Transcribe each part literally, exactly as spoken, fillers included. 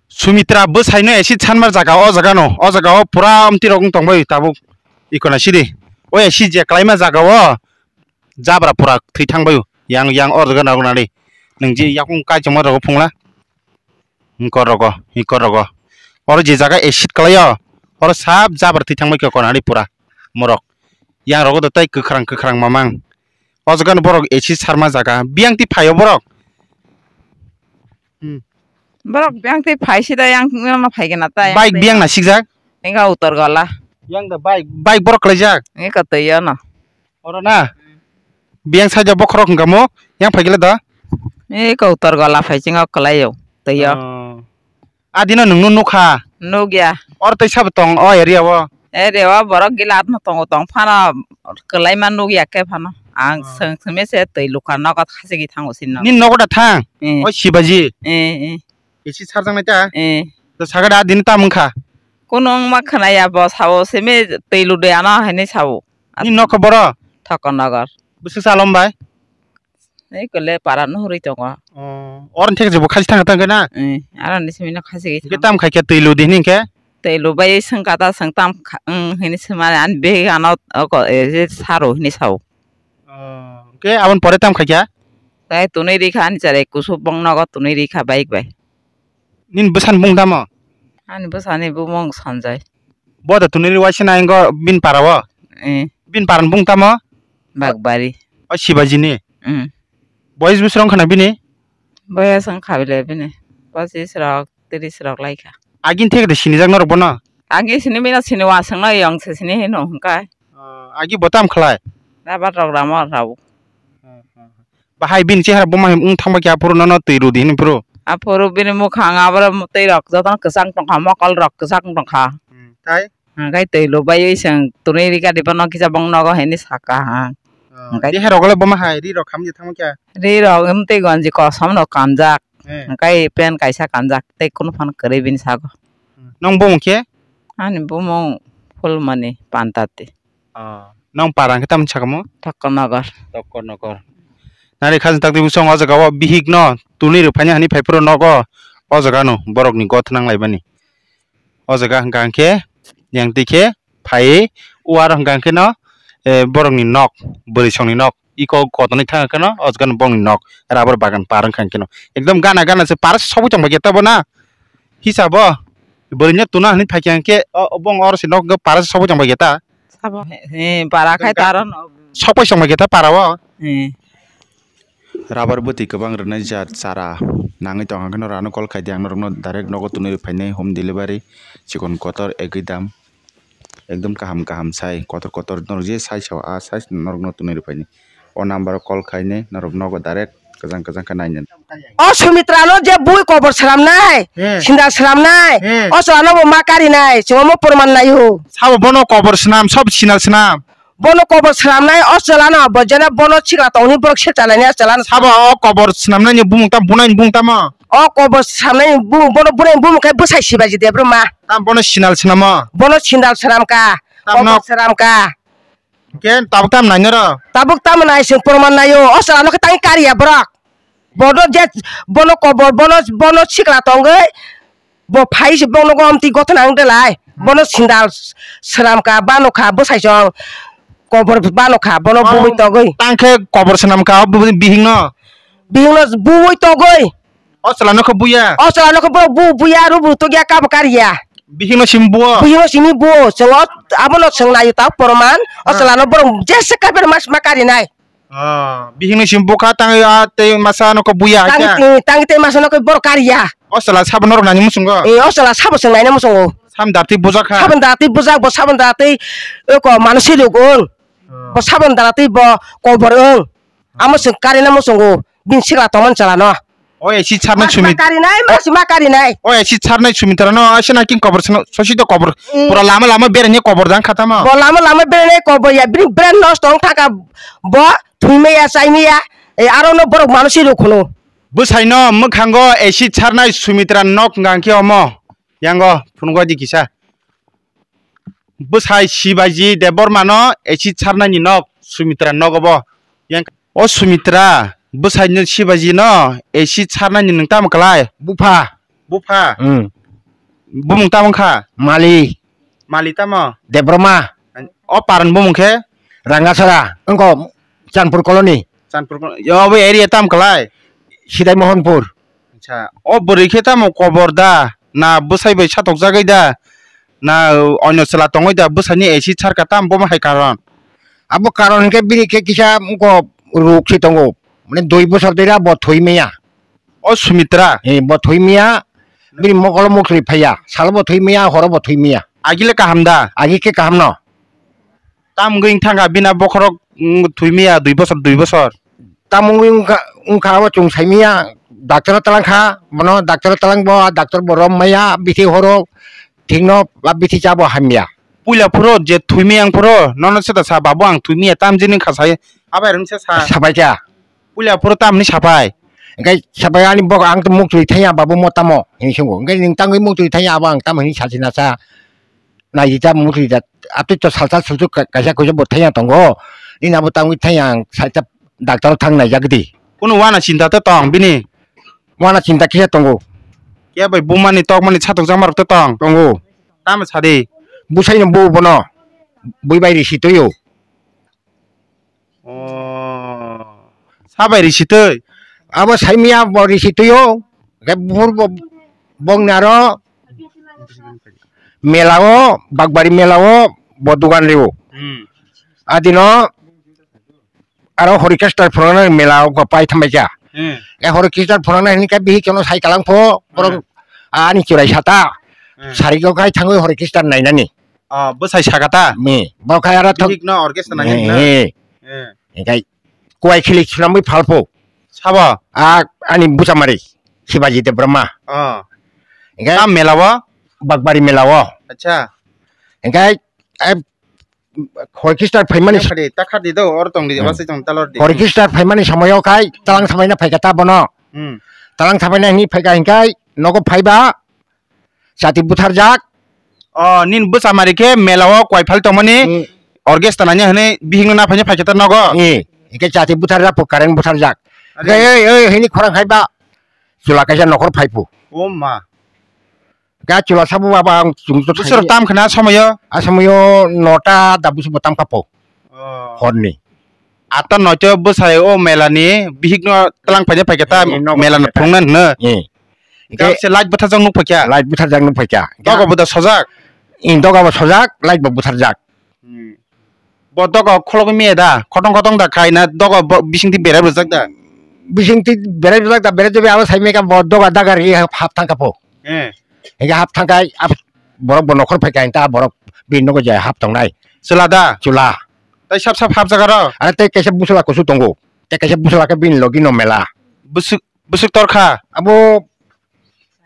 Sumitra bwsaino acid sanmar jaga o jaga no, o jaga o pura amtwi rok wng tongbai tabuk. Ikona sidi. O acid je klaima jaga o jabra pura thwi thangbai. Yang, yang o jaga no nari. Nung je yakung kai chama rogo phungla. Hikor rogo, hikor rogo. Oro je jaga acid klaio, oro sab jabra thwi thangbai khe konani pura morok. Yang rogo do tai kwkhrang kwkhrang mamang. O jaga no borok acid sarma jaga. Biyang twi phaio borok. Hmm. Borok biyang twi phai sida yang no phai gana ta. Bike biyang na sikjak. Enga utor gola. Yang da bike, bike borok klaijak. Enga twi ano. Oro na? Biyang side o bokhorok hwnkha mo, yang phai gele da? E kautor gola phai chingo kwlaio, twiyo. Oh. Adino nungno nukha? Nukya. Oro tei sabo tong o area o? Area o borok gila atno tongo tong phano kwlaima nukya khe phano. Ang Oh. Swng swngmese twi lukha nogo khachigwi thango sinno. Nini nogo da thang? Eh. O Sibaji? Eh, eh. Isi sarjaknai ta? Eh. To saga da adino tam wngkha? Kuno wngma khwnaya bo sabo simi twi lude ano hinwi sabo. Nini nokha boro? Thokonogor. Bwswk salom bai? Ei kole para no hurui tongo. Oh, oroni thek jebo khasi thang thang na? Eh, aroni simi no khasi gwi Hingke thang. Tam khai khe twi lu di hini hingke? Twi lu bai swng kata swng tam kha, mm, hini swmani ani beg ano oko, eh, je saro hini sao. Oh, hingke aboni pore tam khai kha? Tai tunui rikha ani chare kusu bong nogo tunui rikha bike bai. Nini bwsani bung tamo? Ani bwsani bumung Sanjay. Bo da tunui ri waisa na ingo bin para o? Eh. Bin para ni bung tamo? Bakbari. O Sibaji ni? Mm. Boyes bwswrong khana bini? Boyes wng kha bile bini. Pochis rok, tris rok lai kha. Agin thek de sinijak norok bono? Agin sini bini sini wasang no yong se sini hino hwnkha. Oh, agi bo tam khlai? Rabar rok ramo rao. Bahai bini chehara buma wng thangba khe aphuru nono twi rw di hini phuru. Aphuru bini mukhang aboro twi rok jotono kwchang tongkha, mokol rok kwchang tongkha. Hmm, tai? Hwnkhe twi lubai wi chwng tunui rikha diba no kisa bong nogo hini saka ha. Oh, hwnkhe tei hai rok le buma hai ri rok khamya thangma kya? Ri rok wng tei gonji kosom no kanjak. Eh. Hwnkhe pen kaisa kanjak tei kunu phano kwrwi bini sago. Hmm. Nong bumung khe? Ani bumung Phulmani Pantati. Ah, nong para hwnkhe tamoni sakamo? Tokkornogor. Tokkornogor. Nari khajang takti bwsong o jaga o bihik no tunui rw phaini hani phai phuru nogo o jaga no borok ni goth nang lai bani. O jaga hwnkha hwnkhe yang twi khe phai o aro hwnkha hwnkhe no, eh, borok ni nok, bwrwi song ni nok iko kotorni thang hwnkhe no o jaga no borok ni nok rubber bagan par wngkha hwnkhe no ekdom gana gana se par sobwi tong bai khe tabo na. Hisabo bwrwino tuna hwnwi phaikha hwnkhe o, bong oro se nok hwnkhe para se sokbai tongbai khe ta? Sabo, he, para khai ta aro no. Sokbai tongbai khe ta para o? He. Rubber bwtwi kwbang rwnai jat chara nangwi tongkha kheno rano call khai di ang norokno direct nogo twnwi rw phainai home delivery chikon kotor ekwi dam. Ekdom kaham kaham sai, kotor kotor norok je sai sao, a size norokno twnwi rw phaini. O number o call khainai norok nogo direct kwchang kwchang khe nainani. O Sumitra no je bui kobor swnamnai, he, sindal swnamnai, he, o chwla no bo ma karinai, chwngno mo proman nai ho. Sabo bono kobor swnam, sob sindal swnam. Bono kobor swnamnai, o chwla no bo jena bono sikla tongni borok se chalainai o chwla no. Sabo o kobor swnamnai ni bumung tam, bunai ni bumung tamo? O kobor swnamnai ni bumung, bono bunai ni bumung khe bwsai Sibaji Debbarma. Tam bono sindal swnamo? Bono sindal swnamkha, tamno kobor swnamkha. Hwnkhe tabuk tam nainai rw? Tabuk tamo nai chwng proman naio, o chwla no khe tangwi kariya borok. Bono je, bono kobor, bono, bono sikla tongwi, bo phai se bono gom twi gothona wng de lai. Bono sindal swnamkha, bano kha, bwsai chong kobor bano kha, bono bumui togwi. Tang khe kobor swnamkha, o bihik no? Bihik no bumui togwi. O chwla no khe buya? O chwla no khe borok bu, buya, rubu togya, kabo kariya. Bihik no simi buo? Bihik no simi buo, chwng o, abono chwng naio ta proman. O chwla no borok jesa kaiphano ma, ma karinai. Ah, bihikni simi bukha tangwi a tei masa no khe buya hai khe? Tangwi tei, tangwi tei masa no khe borok kariya. O chwla sabo norok naini muchungo? Eh, o chwla sabo chwng naina muchungo. Sabon datwi bujak kha? Sabon datwi bujak, bo sabon datwi, eh, ko mano siruk wng. Oh. Bo sabon datwi bo kobor wng. Amo chwng karina muchungo, bini sikla tongmani chwla no. O acid sarnai Mas ma Sumit-, karinai, mas ma karinai. O acid sarnai Sumitra no, aise na king kobor sino, sosi to kobor, mm, pura lama lama berani kobor dang khatama. Bo lama lama berani kobor ya, bini brand nosto wng thaka, bo thwimaya, chaimaya, e, aro no borok mano siruk khunu. Bwsai no mwkhango acid sarnai Sumitra nok hwnkha khe omo, yango phunukgo di kisa. Bwsai Sibaji Debbarma no acid sarnai ni nok, Sumitra nok obo. Yang o Sumitra, bwsai no Sibaji no acid sarnai ni nwng tamo kwlai? Bupha. Bupha? Hmm. Bumung tamo kha? Mali. Mali tamo? Debroma. O paran bumung khe? Rangasara. Wngkho Chanpur colony. Chanpur colony. Yo, abo area tam kalai? Sidai Mohanpur. Acha. O bwrwi khe tamo kobor da? Na bwsai bai satok jagai da? Na onyo chwla tongoi da? Bwsani acid sarka tam bomo hai karon? Abo karon hinkhe bini khe kisa wngkho ruk se tongo. Mane dui bosor dera bo thwi maya. O Sumitra? Eh, bo thwi maya. Bini mokolo muktwi phaiya. Salo bo thwi maya, horo bo thwi maya. Agile kaham da? Agi khe kaham no. Tam wngwi wngthangkha bina bokhorok, mm, thwi maya dui bosor, dui bosor. Tam wngwi wngkha, wngkha abo chwng saimaya. Doctor talangkha, bono doctor talangbo, doctor bo rom maya, bithi horo, thikno ba bithi chabo hamya. Puila phuru je thwi maya ang phuru, nono seta sa, "Babu, ang thwi maya tam jini kha," sai, abai rwngse sa. Sabaikha. Puila phuru tamni sapai. Engkai sapai ani bok ang to muktwi thaiya babu mo tamo, hini sungo. Engkai ning tangwi muktwi thaiya abo ang tamo hini sachina sa. Naijita muktwi da. Atwi to salsa sulsu ka-, kaisa kuisa bo thaiya tongo. Nini abo tangwi thaiya ang saita doctor thang naijak di. Kuno wana chinta to tong bini? Wana chinta kisa tongo. Kya bai bumani tokmani satok jakmarok to tong? Tongo. Tamo sadi? Busaino bo bono. Bui bai risi toyo. Oh. Sabai risi twi? Abo saimaya bo risi twi o. Khe buphur bo bong naro mela o, Bakbari mela o bo dugan rio. Hmm. Adino aro Horikestar phurana mela o pai thambai kha. Hmm. E Horikestar phurana hini khe bihi kono sai kalang pho, borok Hmm. ani churai sata. Hmm. Sari go khai thangwi Horikestar nainani. Ah, bwsai sakata? Mi, bo khai aro thok. Bihik no orchestra nang Eh, na? Eh. Eh. Engkai kuai khilik sunamwi phalpho. Sabo? A, ani buchamari, Shibaji Debbarma. Oh. Engkai tam mela o? Bakbari mela o. Acha. Engkai, eh, Horikestar phaimani Takhadi, takhadi do, or tong di, Hmm. wasai tong talor di. Horikestar phaimani samoyo khai, talang samaina phaikha ta bono. Hmm. Talang samaina hini phaikha hingkai, nogo phaiba, Chati butharjak. O, nini bwchamari khe mela o kwai phal tongmani Hmm. orchestra nanya hwnwi bihikno naphaina phaikhe ta nogo? Eh, hingke chati butharjak pho, current butharjak. Are. Hingke ei, ei, hini khorang hai ba chwla kaisa nokhor phai pho. O ma. Ga chwla sabo baba ang chwng to Bwswk thani. Tam khna somoyo? A somoyo nota da bwswk bo tam kha pho. Oh. Horni. Atta noito bwsai o mela ni bihik no tlang paina paikha ta Eh, nogo mela no paikha ta. Phunukna hwno. Eh. Hingke Gabse light bwthajak nuk paikha. Light bwthajak nuk paikha. Dogo bo da sojak. Eh, dogo bo sojak, light bo bwtharjak. Hmm. Bo dogo khologwi maya da, khotong khotong da khaina dogo bo bisingtwi berai rwjak da. Bisingtwi berai rwjak da, berai rwjak abo sai meka bo dogo daga ri hap thangkha pho. Eh. Hingke hap thangkai, ap-, borok bo nokhor phaikha, hingke borok bini nogo je hap tongnai. Chwla da? Chwla. Tai sap sap hap jaga ro? Are tei kaisa bwsla kusu tongo. Tei kaisa bwsla khe bini logi no mela. Bwswk, bwswk torkha? Abo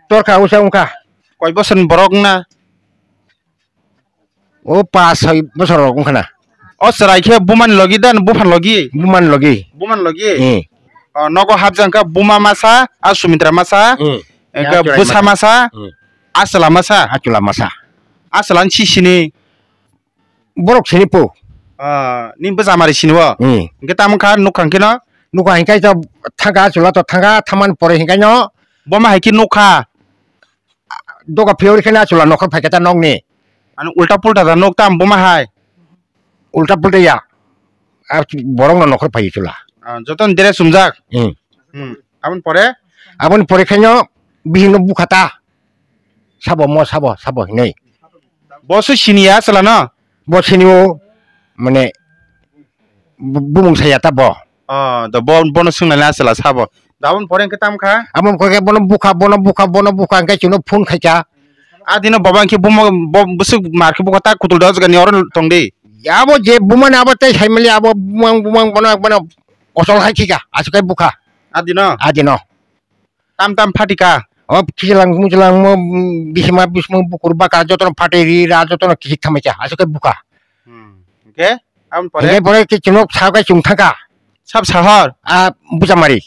torkha usa wngkha. Koi bosor ni borok wngna? O pas soi bosor rok wngkha na. O chwrai khe bumani logi da, buphani logi? Bumani logi. Bumani logi? Eh. O, nogo hapjak kha buma masa, a Sumitra masa, Hmm. eh, Ya, khe chwrai bwsa masa. Masa, Hmm. a chwla masa. A chwla masa. A chwla ni si sini? Borok sini po. Ah, ni bwsa mari sini o? Hmm. Hingke tamo kha nukha hingke no? Nukha hingke to thangka, a chwla to thangka, thaman pore hingke no. Boma hai khe nukha? Doga phiyori khe na chwla nokhor phaikha ta nokni. Ani ulta pulta da nok tam boma hai? Ulta pulta ya. A borok no nokhor phai chwla. Ah, joto ni dress sumjak? Hmm. Hmm. Aboni pore? Aboni pore khe no bihik no bukha ta. Sabo mo sabo, sabo hinui. Bo se sini ya chwla no? Bo sini o, mane, bu-, bumung saya ta bo. Oh, do bo, bono swngnai na chwla sabo. Dabon pore hwnkhe tam kha? Abo hwnkhe bono bukha, bono bukha, bono bukha, hwnkhe chwngno phone khaikha. A dino baba hwnkhe bumo, bo, bwswk mar khe bukha ta kutul da jagani oro tong di. Abo je bumani abo tei saimali abo bumang, bumang bono, bono osol hai khika, aswk khai bukha. A dino? A dino. Tam tam phatika. O khichlang muchlang mo, mm, bisima bisma bukur baka jotono phatwi ri ra jotono kichik thamai cha. Aswk khai bukha. Hmm. Hwnkhe? Aboni pore? Hwnkhe pore kichino sakai chwng thangkha. Sab sahor? A buchamari.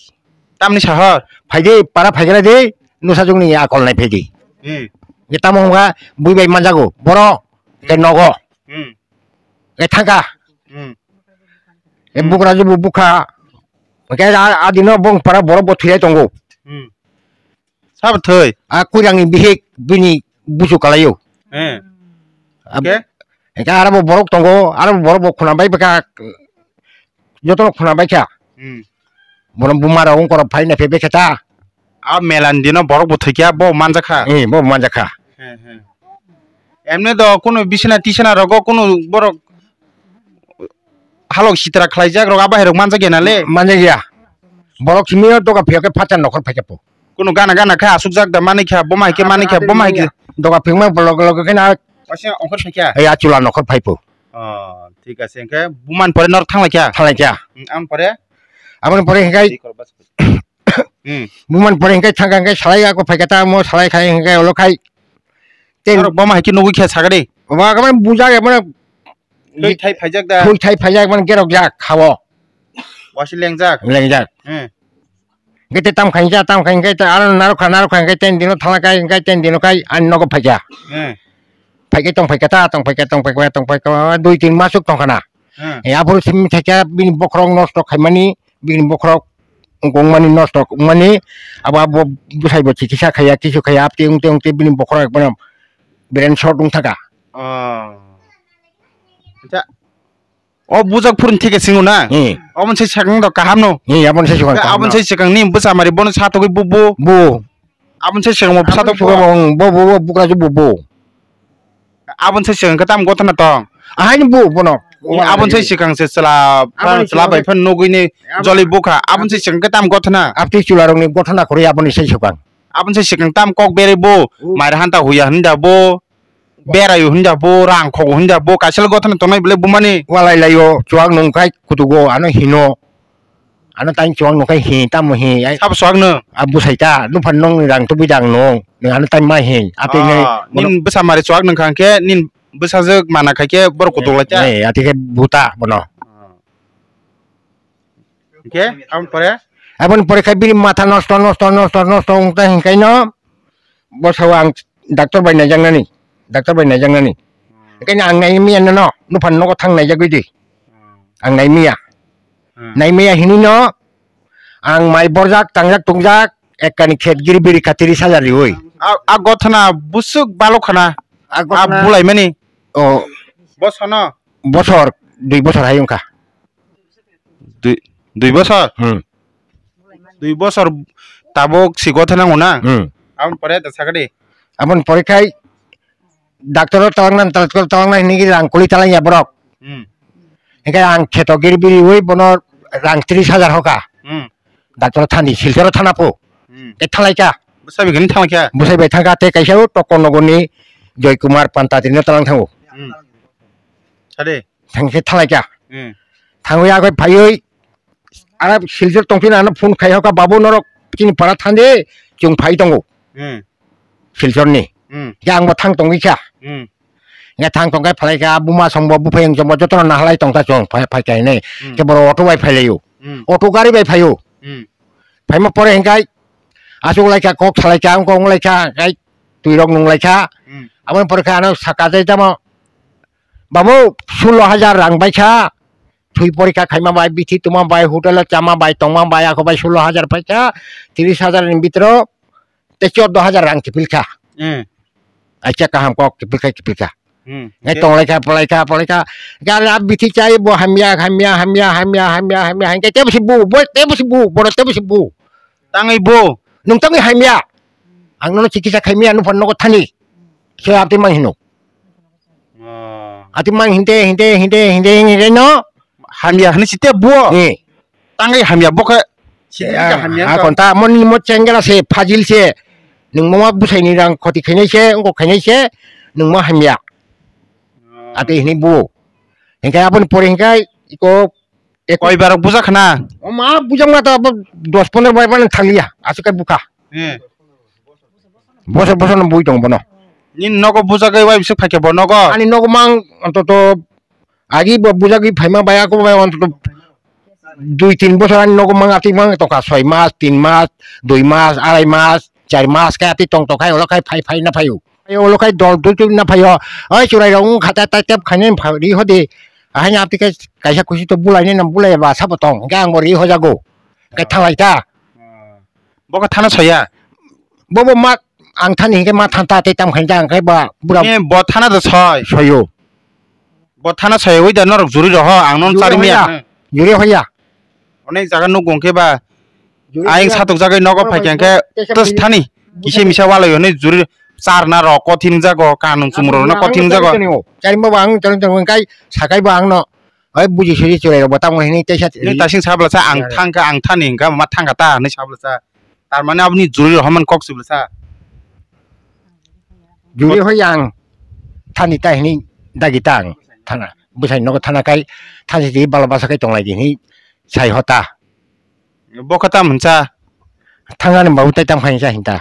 Tamni sahor? Phaidi para phaigra di, nusa jungni akol nai phaidi. Hmm. Hwnkhe tamo hwnba bui bai manjago, boro, hwnkhe nogo. Hmm. Hwnkhe thangkha. Hmm. E Hmm. bugra jubu bukha. Hwnkhe a, a dino bong para borok bo thwirai tongo. Hmm. Sabo thwi? A Kuirangni bihik bini busu kalaio. Eh. Ab-, Ke? Eka aro bo borok tongo, aro bo borok bo khuna bai bwkha, jotono khuna bai kha. Hmm. Bono buma rok wngkor phai naiphe bai kha ta. A melan dino borok bo thwikya, bo manjakha. Eh, bo manjakha. He, he. Emne do kuno bisina tisana rogo kuno borok halok sitra khlaijak rok, abahairok manjakya na le? Manjakya. Borok simi doga phiyok khe phatar nokhor phaikha po. Kuno gana gana kha asukjak da manikha, boma hai khe manikha, boma hai khe. Doga phiyokma log log khe na. Waisa ongkhor phaikha? Ei, a chula nokhor phaipo. Oh, thik ase. Hingkhe buman pore norok thanglaikha? Thanglaikha. Hmm, am pore? Aboni pore hingkhe. Hmm. Buman pore hingkhe thangkha hingkhe salai ako phaikha ta mo salai khai hingkhe olo khai. Ten- Norok boma hai khe nugui khe sagadi? Boma khe bujak ya, mane Thwi thai phaijak da? Thwi thai phaijak, mane gerok jak khao. Waisa lengjak? Lengjak. Hmm. Hingke te tam khainsa, tam khainke te aro narok kha, narok khainke ten dino thala kai, hingke ten dino kai, ani nogo phaikha. Hmm. Phaikhe tong phaikha ta, tong phaikha, tong phaikha, tong phaikha, dui tin masuk tong khana. Hmm. E, aphuru simi thaikha, bini bokhorok nosto khaimani, bini bokhorok wngmani nosto wngmani, abo, abo bwsai bo chikisa khaiya, kisu khaiya, apti wngte wngte bini bokhorok ekbaram brain shot wng thaka. Oh. Acha. O bujak phuruni thike singo na? Hmm. Oboni sai swkang do kaham no? Hmm, aboni sai swkang kaham no. Aboni sai swkang ni bwsa mari bono sa togwi bu bu. Bu. Aboni sai swkang bo bwsa tog bu. Aboni sai swkang bo, bo, bo, bo, bukra ju bu, bu. Aboni sai swkang khe tam gothana tong? Ahaini bu bono. Aboni sai swkang se chwla, aboni chwla bai phan nugwi ni joli bukha. Aboni sai swkang khe tam gothana? Apti chwla rokni gothana kwrwi aboni sai swkang. Aboni sai swkang tam kok berwi bu, hmm, mairang hanta huya hinda bu. Berayo hinda bo, rang khogo hinda bo, kaisa le gothana tongnai bole bumani. Walai laio, chuwak nung khai kutugo, ano hino. Ano tang chuwak nung khai hi, tamo hi, ai. Sabo chuwak no? A bwsai ta, nuphan nung rang tubui dang nung, nung ano tang ma hi, atwi nai. Ah, nin bwsa mari chuwak nung khang khe, nin bwsajwk mana khai khe borok kutuk lai ta. Eh, ati khe buta bono. Ah. Hingke, aboni pore? Aboni pore khai bini matha nosto, nosto, nosto, nosto wng tang hingkai no, bosao ang doctor bai naijaknani, doctor bai naijaknani. Hmm. Hingke ang nai miya no, no, nuphan nogo thang naijagwi di. Hmm. Ang nai miya. Hmm. Nai miya hini no, ang mai borjak, tangjak, tungjak, ekkani khet giri biri kha tris hajar riwi. A, a gothana busuk balok khana. A gothana bulai mani. O. Bosor no? Bosor, dui bosor hai wngkha. Dui, dui bosor? Hmm. Dui bosor tabuk si gotha nango na? Hmm. Aboni pore da sakadi? Aboni pore khai doctor o talangna, doctor o talangna hinwi rang kuli talangya borok. Hmm. Hingke ang kheto giri biri wi bono rang tris hajar hoka. Hmm. Doctor o thani, Silchar o thana po. Hmm. Ke thalaika. Bwsai bai thanglaika? Bwsai bai thangka, tei kaisa o Tokon nogorni Joy Kumar Panta tini talang thango. Hmm. Sade? Thangkhe thalaika. Hmm. Thangwi agoi phaiwi, ara Silchar tongphina ano phone khai hoka, "Babu, norok chini para thandi, chwng phai tongo." Hmm. Silchorni. Hmm. Ya angbo thang tongwi kha. Hmm. Ya thang tongkhe phalai kha, buma songbo, buphai wng songbo, jotono nahalai tongta chwng phai, phai kha hinwi. Hmm. Khe borok auto bai phailaio. Hmm. Auto gari bai phaio. Hmm. Phaima pore hinkhai aswk lai kha, kok salai kha, wngkha wng lai kha, hinkhai twi rok nung lai kha. Hmm. Aboni pore khe ano saka jai tamo, "Babu, sullo hajar rang bai kha, thwi porikha khaima bai, bithi tuma bai, hotel o chama bai, tongma bai, ako bai sullo hajar pai kha, tris hajar ni bitro tei chordo hajar rang kiphil kha." Hmm. Acha kaham kok kiphil kha, kiphil kha. Hmm. Ngai tong lai kha, palai kha, palai kha. Gari a bithi chai bo hamya, hamya, hamya, hamya, hamya, hamya. Hingke tebo si bu, bo tebo si bu, bono tebo si bu. Tangwi bu. Nung tangwi hamya. Ang nono chikisa khaimya, nuphan nogo thani. Se ati mang hino. Oh. Ati mang hinte, hinte, hinte, hinte, hinte no. Hamya hini site bu. Eh. Tangwi hamya bo khe. Sitini ka hamya wngkha. Akon ta mon mo chengera se, fajil se. Nwng mo ma bwsai ni rang khoti khainai se, wngkok khainai se, nwng mo hamya. Oh. Ate hini bu. Hingke aboni pore hingke iko ek- Koi barok buja khana? O ma buja ma ta abo dos pondro bai bai thangya. Aswk kai bukha. Eh. Bosor bosor no bui tong bono. Nini nogo buja kai wai bisik phaikhe bo nogo? Ani nogo mang ontoto Agi bo bujagwi phaima bai, ako bai ontoto dui tin bosor ani nogo mang, atwi mang tongkha, soi mas, tin mas, dui mas, arai mas, char mas khe atwi tong tongkhai, olo khai phai phai na phaio. Olo khai dol dul twi na phaio. Oi churai rok wng kha ta, ta tep khainai pha ri hodi. Ahaini atwi khe kaisa kusi to bulai nai na bulai ba sabo tong. Hingke ang bo ri hojago. Hingke thalai ta. Bo khe thana soya? Bo bo ma ang thani hinkhe ma thanta tei tam khainta ang khai ba bura. Ni bo thana da soi. Soyo. Bo thana soi oi da norok juri roho ang non Juri chari miya. Hoya. Juri hoya. Onek jaga nuk gong khe ba. Juri Aing hoya. Satok jagai nogo Oro phai bai khe khe tesa tes bini. Thani. Kise misa walai hwnwi juri charna rok kothin jago kanung chumro no kothin jago. Chari mo bang chari chari kai sakai bang no. Oi buji suri chulai rok bo tamo hini tesa. Ni tasing sabla sa ang Ya. Thangka ang thani hingka ma thangka ta hwnwi sabla sa. Tar mane aboni juri rok homan kok sibla sa. Juri hoi ang thani ta hini dagi ta ang thana. Bwsai nogo thana kai thani di bala basa kai tonglai di hini sai hota. Bo kha tam hinsa. Thangani babu tai tam khainsa hinta.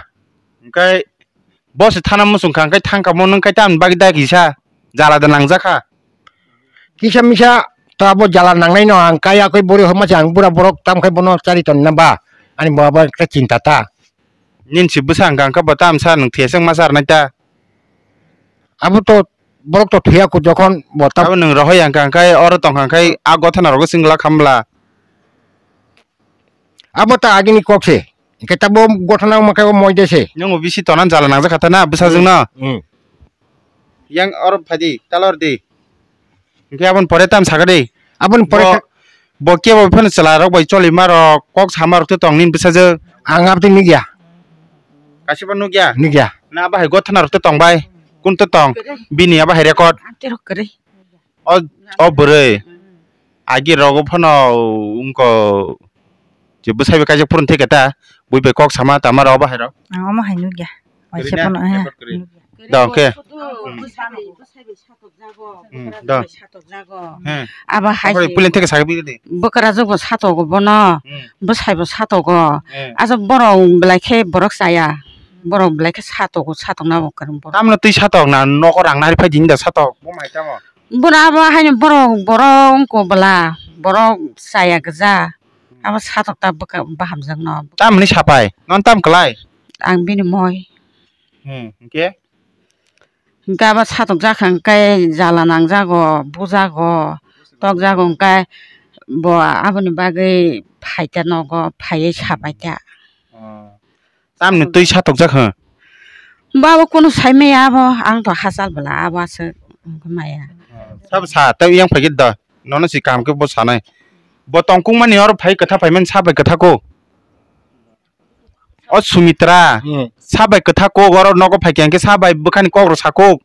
Hingkai bo se thana musung kha hingkai thangka mo nung kai tam bagi dagi sa. Jala da nangjakha. Kisa misa to abo jala nangnai no ang kaya koi bori homa se ang bura borok tam khai bono chari ton na ba ani bo abo khe chinta ta. Nin si bwsa ang kha bo tam sa nung theseng ma sar nai ta. Abo to borok to thuya ku jokhon bo tam. Abo nung rohoi ang kha khai oro tong kha khai a gothana rogo singla khamla. Abo ta agini kok se. Hingke ta bo gothana wngma khe bo moide se. Nung bo bisi tonan jala nangjak kha ta na bwsajwk no. Hmm. Yang oro phadi, talor di. Hingke abon pore tam sakha di. Abon pore Bo, ta- bo kebo phano chwla rok bai choli ma rok, kok sama rok te tong nini bwsajwk. Ang aboni nugya. Kasibo nugya? Nugya. Na bahai gothana rok te tong bai. Kun te tong? Bini abo hai record. Ang te rok kwrwi. O, o bwrwi. Agi rogo phano wngko je bwsai bai kaijak phurun thai khe ta, bui bai kok sama tama rok bahai rok. Ang omo hai nukya. Waisa Kwrwi na? Phano, eh, Record kwrwi. Nukya. Dong khe. Sudu Hmm. bwsai bai, bwsai bai satok jago, Hmm, bwkra dong. Bai satok jago. Hmm. Abo hai Okhoroi se pulen theke sakhe bini de. Bwkra jwk bo satogo bono, Hmm. bwsai bo satogo. Hmm. Aso borok belai khe borok chaya. Borok belai khe satogo, satokna bo kwrwng borok. Tamno twi satok na nokho rang nari phai dini da satok. Bo mai tamo. Bwrwi abo haino borok, borok wngkha bwla, borok chaya gwja. Abo satok ta bwkha bahamjakno. Tamni sapai, non tam kwlai? Ang bini moi. Hmm, hwnkhe? Hwnkhe abo satok jakha hwnkhe jala nangjago, bujago, tokjago hwnkhe bo aboni bagwi phaita nogo, phaiwi sapaita. Oh. Tamni twi satokjak hwn. Bo abo kunu sai maya abo, ang to hachal bwla abo aswk wngkha maya. Sabo sa, tei yang phaikhe da, nono si kaham khe bo sanai. Bo tongkung mani oro phai kwtha phaimani sa bai kwtha kok. O Sumitra, Hmm. sa bai kwtha kok, oro nogo phaikhe hwnkhe sa bai bwkhani kok rok sa kok.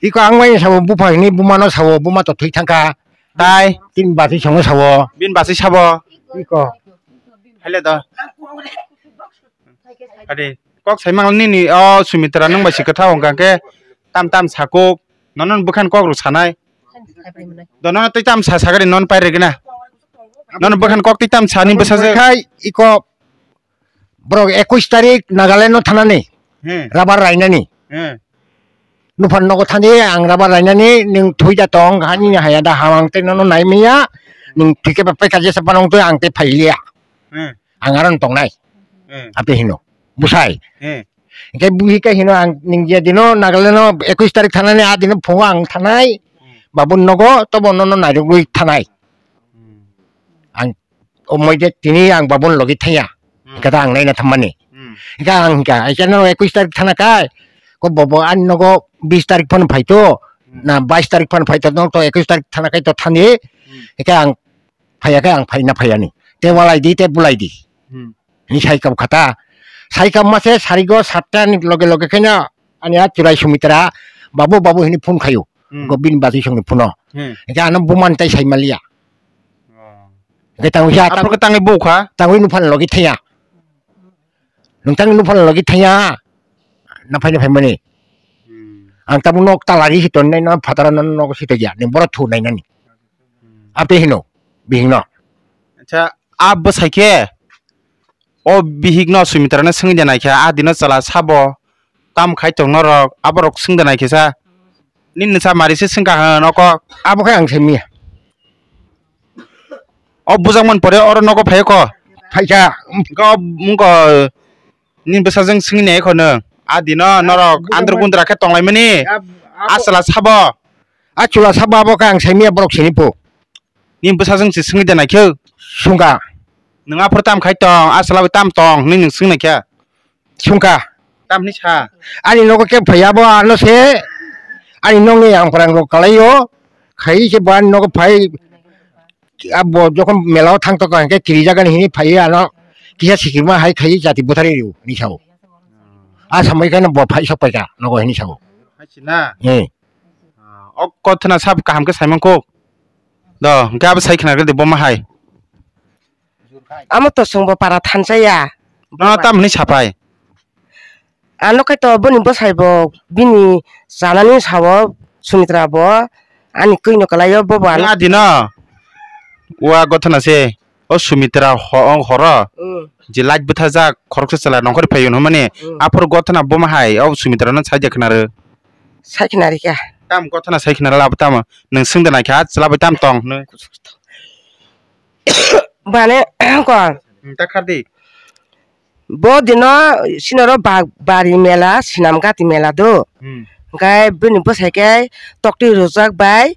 Iko ang bai sabo bupha hini buma no sabo, buma to thwi thangkha. Tai? Tin bati songo sabo. Bin basi sabo. Iko. Hele da. Ade, kok sai mang nini, o Sumitra nung bai si kwtha wng kha khe tam tam sa kok, nono bwkhan kok rw sanai. Do nono tei tam sa sagari non pai rwgena. Nono bwkhan kok tei tam sa ni bwsa je. Khai iko borok ekwis tarik Nagaland no thanani. He. Rabar rainani. He. Nuphan nogo thani ang rabar rainani, nwng thwi da tong, hani haya da, ha ang tei nono nai manya, nwng thwi khe bai paikha jesa phano wng twi ang tei phai liya. Hmm. Ang aro wng tongnai. Hmm. Ape hino, bwsai. Hmm. Hingke buhi khe hino ang nwng je dino Nagaland no ekwis tarik thanani, a dino phungo ang thanai, Hmm. babun nogo tobo nono nairogwi thanai. Hmm. Ang o moi de tini ang babun logi thaya. Hmm. Hingke ta ang naina thammani. Hmm. Hingke ang hingka, aisa no ekwis tarik thana kai. Ko bobo ani nogo bis tarik phano phaito. Hmm. Na bais tarik phano phaito, no to ekwis tarik thana kai to thani. Hmm. Hingke ang phaya kai ang phaina phayani. Te walai di, te bulai di. Hmm. Ni sai kab khata. Sai kab mase sarigo satta ni loge loge kena ani a churai Sumitra, "Babu, babu," hini phone khayo. Hmm. Go bin bati songni phone o. Hmm. Hingke ano buman tai sai maliya. Oh. Hingke tang wisa Aphuru ke tangwi bukha? Tangwi nuphan logi thaya. Nung tangwi nuphan logi thaya. Na phai na phai mani. Hmm. Ang tamu nok talari si ton nai na phatara na nok si taya. Ni boro thu nai nani. Hmm. Ape hino. Bihing no. Acha, a bwsai khe o bihik no Sumitra no swngwi de naikha, a dino chwla sabo tam khai tong norok, aborok swngde naikhe sa. Nini sa mari se swngkha hwn oko. Abo khe ang simi. O bujak man pore oro nogo phai ko. Phaikha. Go mungko nini bwsajwng swngwi nai kho nw. A dino norok andro gundra khe tonglaimani. A chwla sabo. A chwla sabo abo khe ang simi borok sini po. Nini bwsajwng se swngwi de naikhe. Swngkha. Nwng aphuru tam khai tong, a chwla bai tam tong hwnwi nwng swngnaikha. Sungkha. Tamni sa. Ani nogo khe phaiya bo ano se. Ani nogni ang phrang rok kalai o. Khai se bo ani nogo phai. Abo jokhon mela o thang toko hingke kiri jaga ni hini phai ano. Kisa sikima hai khai jati buthari riu ni sao. A samai khe no bo phai sok paika nogo hini sao. Hai si na. Hmm. Ah, o kothona sab kaham khe saimang kok. Do, hingke abo sai khna de bo ma hai. Amo to songbo para thansa ya. No, tamni sapai. Ano khe to boni bwsai bo bini chanani sao Sumitra bo ani kwi no kwlai o bo bo ano. Adi no. Wa gothana se. O Sumitra ho-, horo. Mm. Je light bwthajak khoroksa chwla nongkhor phaiyun hwnmani. Mm. Aphuru gothana bo ma hai o Sumitra no saijak khna rw. Sai khna rikha. Tam gothana sai khna labo tamo. Nwng swngda naikha chwla bai tam tong hwnwi. Bane ko. Hmm, ta khardi. Bo dino sinoro ba-, bari mela, sinam gati mela do. Hmm. Hingke bini bwsai khe tokti rwjak bai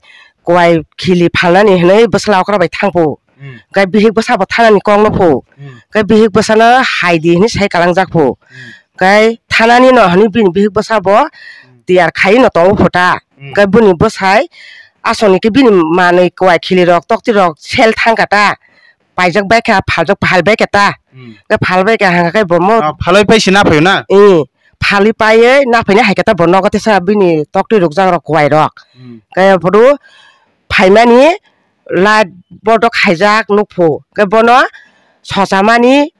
kwai khili phalnani hinwi bwsla okra bai thangpo. Hmm. Hingke bihik bwsa bo thanani kok no pho. Hmm. Hingke bihik bwsano hai di hinwi sai kalangjak pho. Hmm. Hingke thanani no hinwi bini bihik bwsa bo Hmm. tiyar khai no tongo pho ta. Hmm. Hingke bini bwsai asoni khe bini manwi kwai khili rok tokti rok sel thangkha ta. Paijak bai kha, phaljak phal bai kha ta. Hmm. Khe phal bai kha hangkha khe bo mo. Ah, phalwi pai se na phaio na? Ee, phalwi paiwi na phaina hai khe ta bo nogo tesa bini tokti rwkjak rok kwai rok. Hmm. Khe bodo phaimani light bodo khaijak nukphu. Khe bono sochamani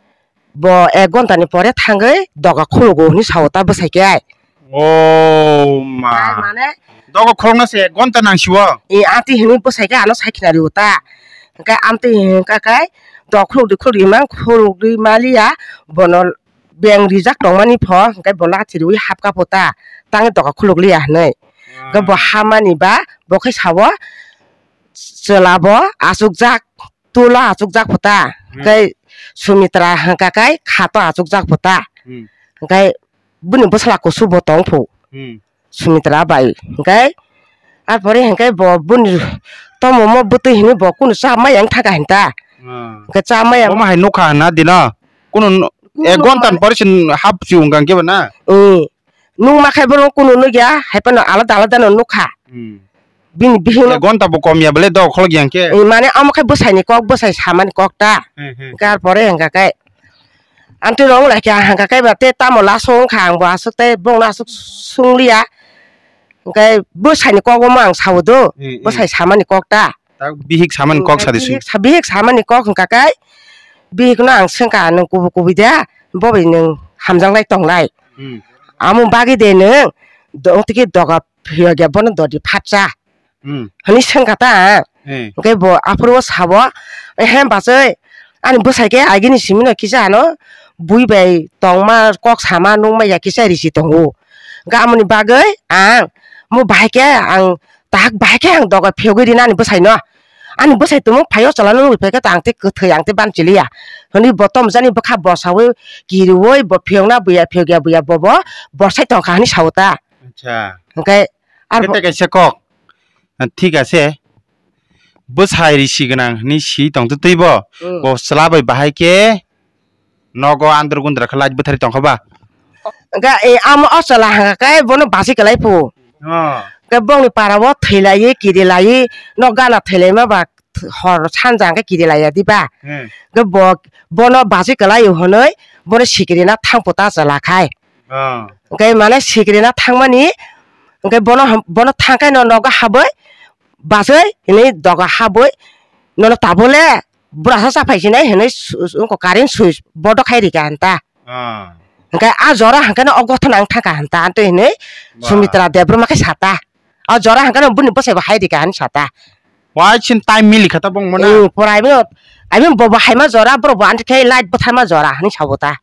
bo ek ghonta ni pore thangwi doga khulugo hinwi sao ta bwsai khe. Oh, ma. Ai, mane? Dogo khorokna se ek ghonta nang siwo. E, amtwi hinwi bwsai khe ano sai khna rio ta. Hingkhe amtwi hingkha khe dogo khuluk di khuluk di mang khuluk di maliya bono beng rijak tongmani pho hingkhe bo lathi riwi hapkha pho ta. Tangwi dogo khuluk liya hinwi. Hingkhe bo Ah. hamani ba bo khe sao chwla bo achukjak. Tula achukjak pho ta, Hmm. hingkhe Sumitra hingkha khe khato achukjak pho ta, Hmm. hingkhe bini bwsla kusu bo tong pho, Hmm. Sumitra bai, hingkhe arpore hingkhe bo bini tomo mo bwtwi hinwi bo kunu cha maya wng thangkha hinta, Hmm. hingkhe cha maya Omo hai nukha hwnna dino, kunu n-, Kunu ek ghonta nukha. Ni pore se hap si wngkha hingkhe bo na? Hmm. Nukma khe bono kunu nukya, hai phano alada alada no nukha. Hmm. Bini bihik no Ek ghonta bo kom ya bole dok kholok yang khe. Mane omo khe bwsai ni kok, bwsai samani kok ta. Hmm, hmm. Hingkhe arpore hingkha khe. Amtwi rong lai khe hingkha khe ba te tamo laso wngkha ang bo aswk tei bongno aswk sung liya. Hingkhe bwsai ni kok omo ang sao do. Hmm, hmm. Bwsai samani kok ta. Tak bihik samani kok Hmm, sadi bihik sung. sa-, bihik samani kok hingkha khe. Bihik no ang swngkha nwng kubu kubu de. Bo bai nwng hamjak lai tong lai. Hmm. Amo bagwi de nwng do-, tiki doga phiyok ya bono dodi phatsa. Hmm. Hwnwi swngkha ta. Hmm. Hwnkhe bo aphuru o sabo, "Ehe bachai, ani bwsai khe agini simi no kisa ano bui bai tongma kok sama nukma ya kisa risi tongo. Hwnkhe amoni bagwi ang mo bahai khe ang tak bahai khe ang doga phiyogwi rina ani bwsai no. Ani bwsai tumung phaio chala no nugwi phaikhe ta ang tei kwthwi ang tei banchiliya." Hwnwi bo tomjani bwkha bosawi kiriwi bo phiyokna buya phiyokya buya bobo borsai tongkha hwnwi sao ta. Acha. Hwnkhe Ar Kete bo- kaisa kok. Ah, thik ase. Bwsai risi gwnang hwnwi si tongtwtwi bo. Hmm. Bo chwla bai bahai khe nogo andro gundra khe light bwthari tongkha ba. Ga, e, amo o chwla hangka khe bono basi kwlai phu. Oh. Khe bongni para o thwi lai, kiri lai, nok gana thwi lai ma ba hor sanja hwnkhe kiri laiya diba? Hmm. Hwnkhe bo, bono baji kwlaio hwnwi bono sikirina thangphuta chwla khai. Oh. Hwnkhe mane sikirina thangmani, hwnkhe bono ham-, bono thangkhe no nogo habwi bachwi hinwi doga habwi nono tabole burasa chaphai sinai hinwi su-, su-, wngkha current switch bodo khai rikha hanta. Ah. Hwnkhe a jora hwnkhe no o gothon ang thangkha hanta, antwi hinwi Ba. Sumitra Debbarma khe sata. O jora hwnkhe no buni bwsai bo hai rikha hinwi sata. Wai chin time mili kha ta bong mona. Eh, pura ibo, ibo bo bo haima jora, borok bo anti khe light bwtharma jora hinwi sabo ta.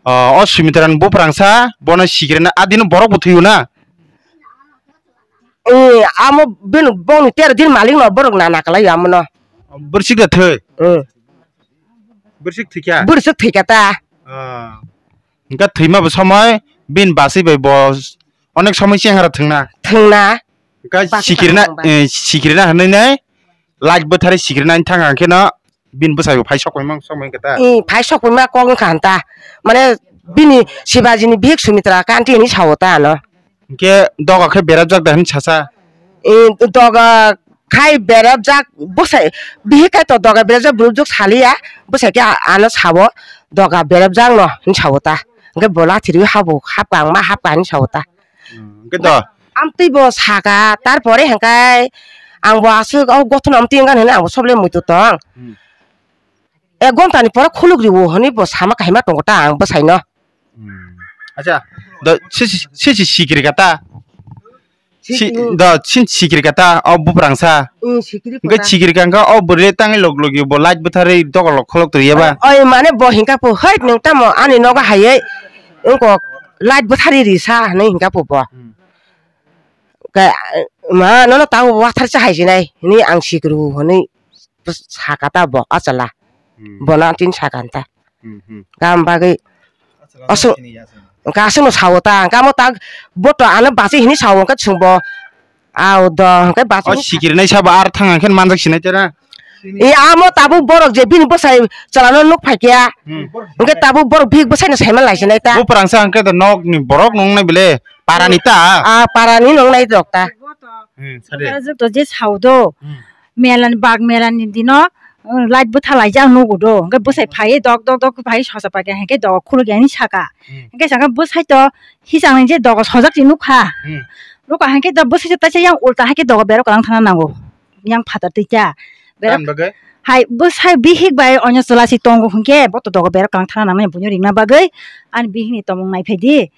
Oh, o Sumitra ni buprang sa, bono sikirina, adino borok bo thwiyo na? Eh, amo bini bongni tero din malik no borok na nakalai amo no. Bwrwsik da thwi? Eh. Bwrwsik thwikha? Bwrwsik thwikha ta. Ah. Hwnkhe thwima bo somoi bini bachwi bai bo onek somoi chengra thwngna. Thwngna. Hwnkhe Bachwi sikirina, thangba. Eh, sikirina hwnwi nai light bwthari sikirina thang ang khe no bini bwsai bo phai sok paima somoi hwnkhe ta. Eh, phai sok paima kok wngkha hanta. Mane Bini Shibaji ni bihik Sumitra Kanti hinwi sao ta ano. Hwnkhe doga khe berajak da hinwi sasa? E, doga khai berajak bwsai, bihik khai to doga berajak borok juk saliya, bwsai khe ano sao doga berajak no hinwi sao ta. Hwnkhe bo lathi rwi habo hapka ang ma hapka hinwi sao ta. Hmm, hwnkhe do? Amtwi bo saka, tarpore hwnkhe ang bo aswk o gothon amtwi wngkha hinwi ang bo soble muitu tong. Hmm. Ek ghonta ni pore khuluk riwo hinwi bo sama kaima tongo ta ang bwsai no. Hmm. Acha, do sisi, sisi sikiri kata. Si, do sin sikiri kata o buprang sa. Hmm, sikiri kata. Hwnkhe sikiri kangkha o bwrwi tangwi log logi bo light bwtharwi dokolok kholok twi eba. Oi, mane bo hingka po, "Hei, nwng tamo ani nogo hayai wngkok light bwtharwi ri sa," hinwi hingka po bo. Hmm. Ka, ma, nono tamo wathar cha hai sinai, hinwi ang sikiri hinwi saka ta bo, achwla. Hmm. Bono tin saka ta. Hmm, hmm. Kam bagwi aswk, hwnkhe aswkno sao ta, hwnkhe amo ta boto ano bachwi hinwi sao, hwnkhe chwngbo, "Ao do," hwnkhe bachwi. O sikirnai sabo ar thang hwnkhe manjak sinai tera? E amo tabuk borok je bini bwsai chwlano nuk phaikya, hmm, hwnkhe tabuk borok bihik bwsaino saiman lai sinai ta. Buprang sa hwnkhe do nokni borok nungnai bele, parani ta? A, parani nungnai rok ta. Hmm, sade. Juk to je sao do. Hmm. Melani bak melani dino, uh, light bwtha laijak nugo do. Hwnkhe bwsai phaiwi dok dok dok phaiwi sosa paikha, hwnkhe doga khulukya hinwi saka. Hmm. Hwnkhe saka bwsai to hisang ni je doga sojak se nukha. Hmm. Nukha hwnkhe do bwsai to taisa yang ulta hai khe doga berok kwlang thangna nango. Yang phatar twi kha. Berok tamni bagwi? Hai bwsai bihik bai onyo chwla se tongo hwnkhe bo to doga berok kwlang thangna nangnai buino ringna bagwi. Ani bihik ni tomung nai phai di.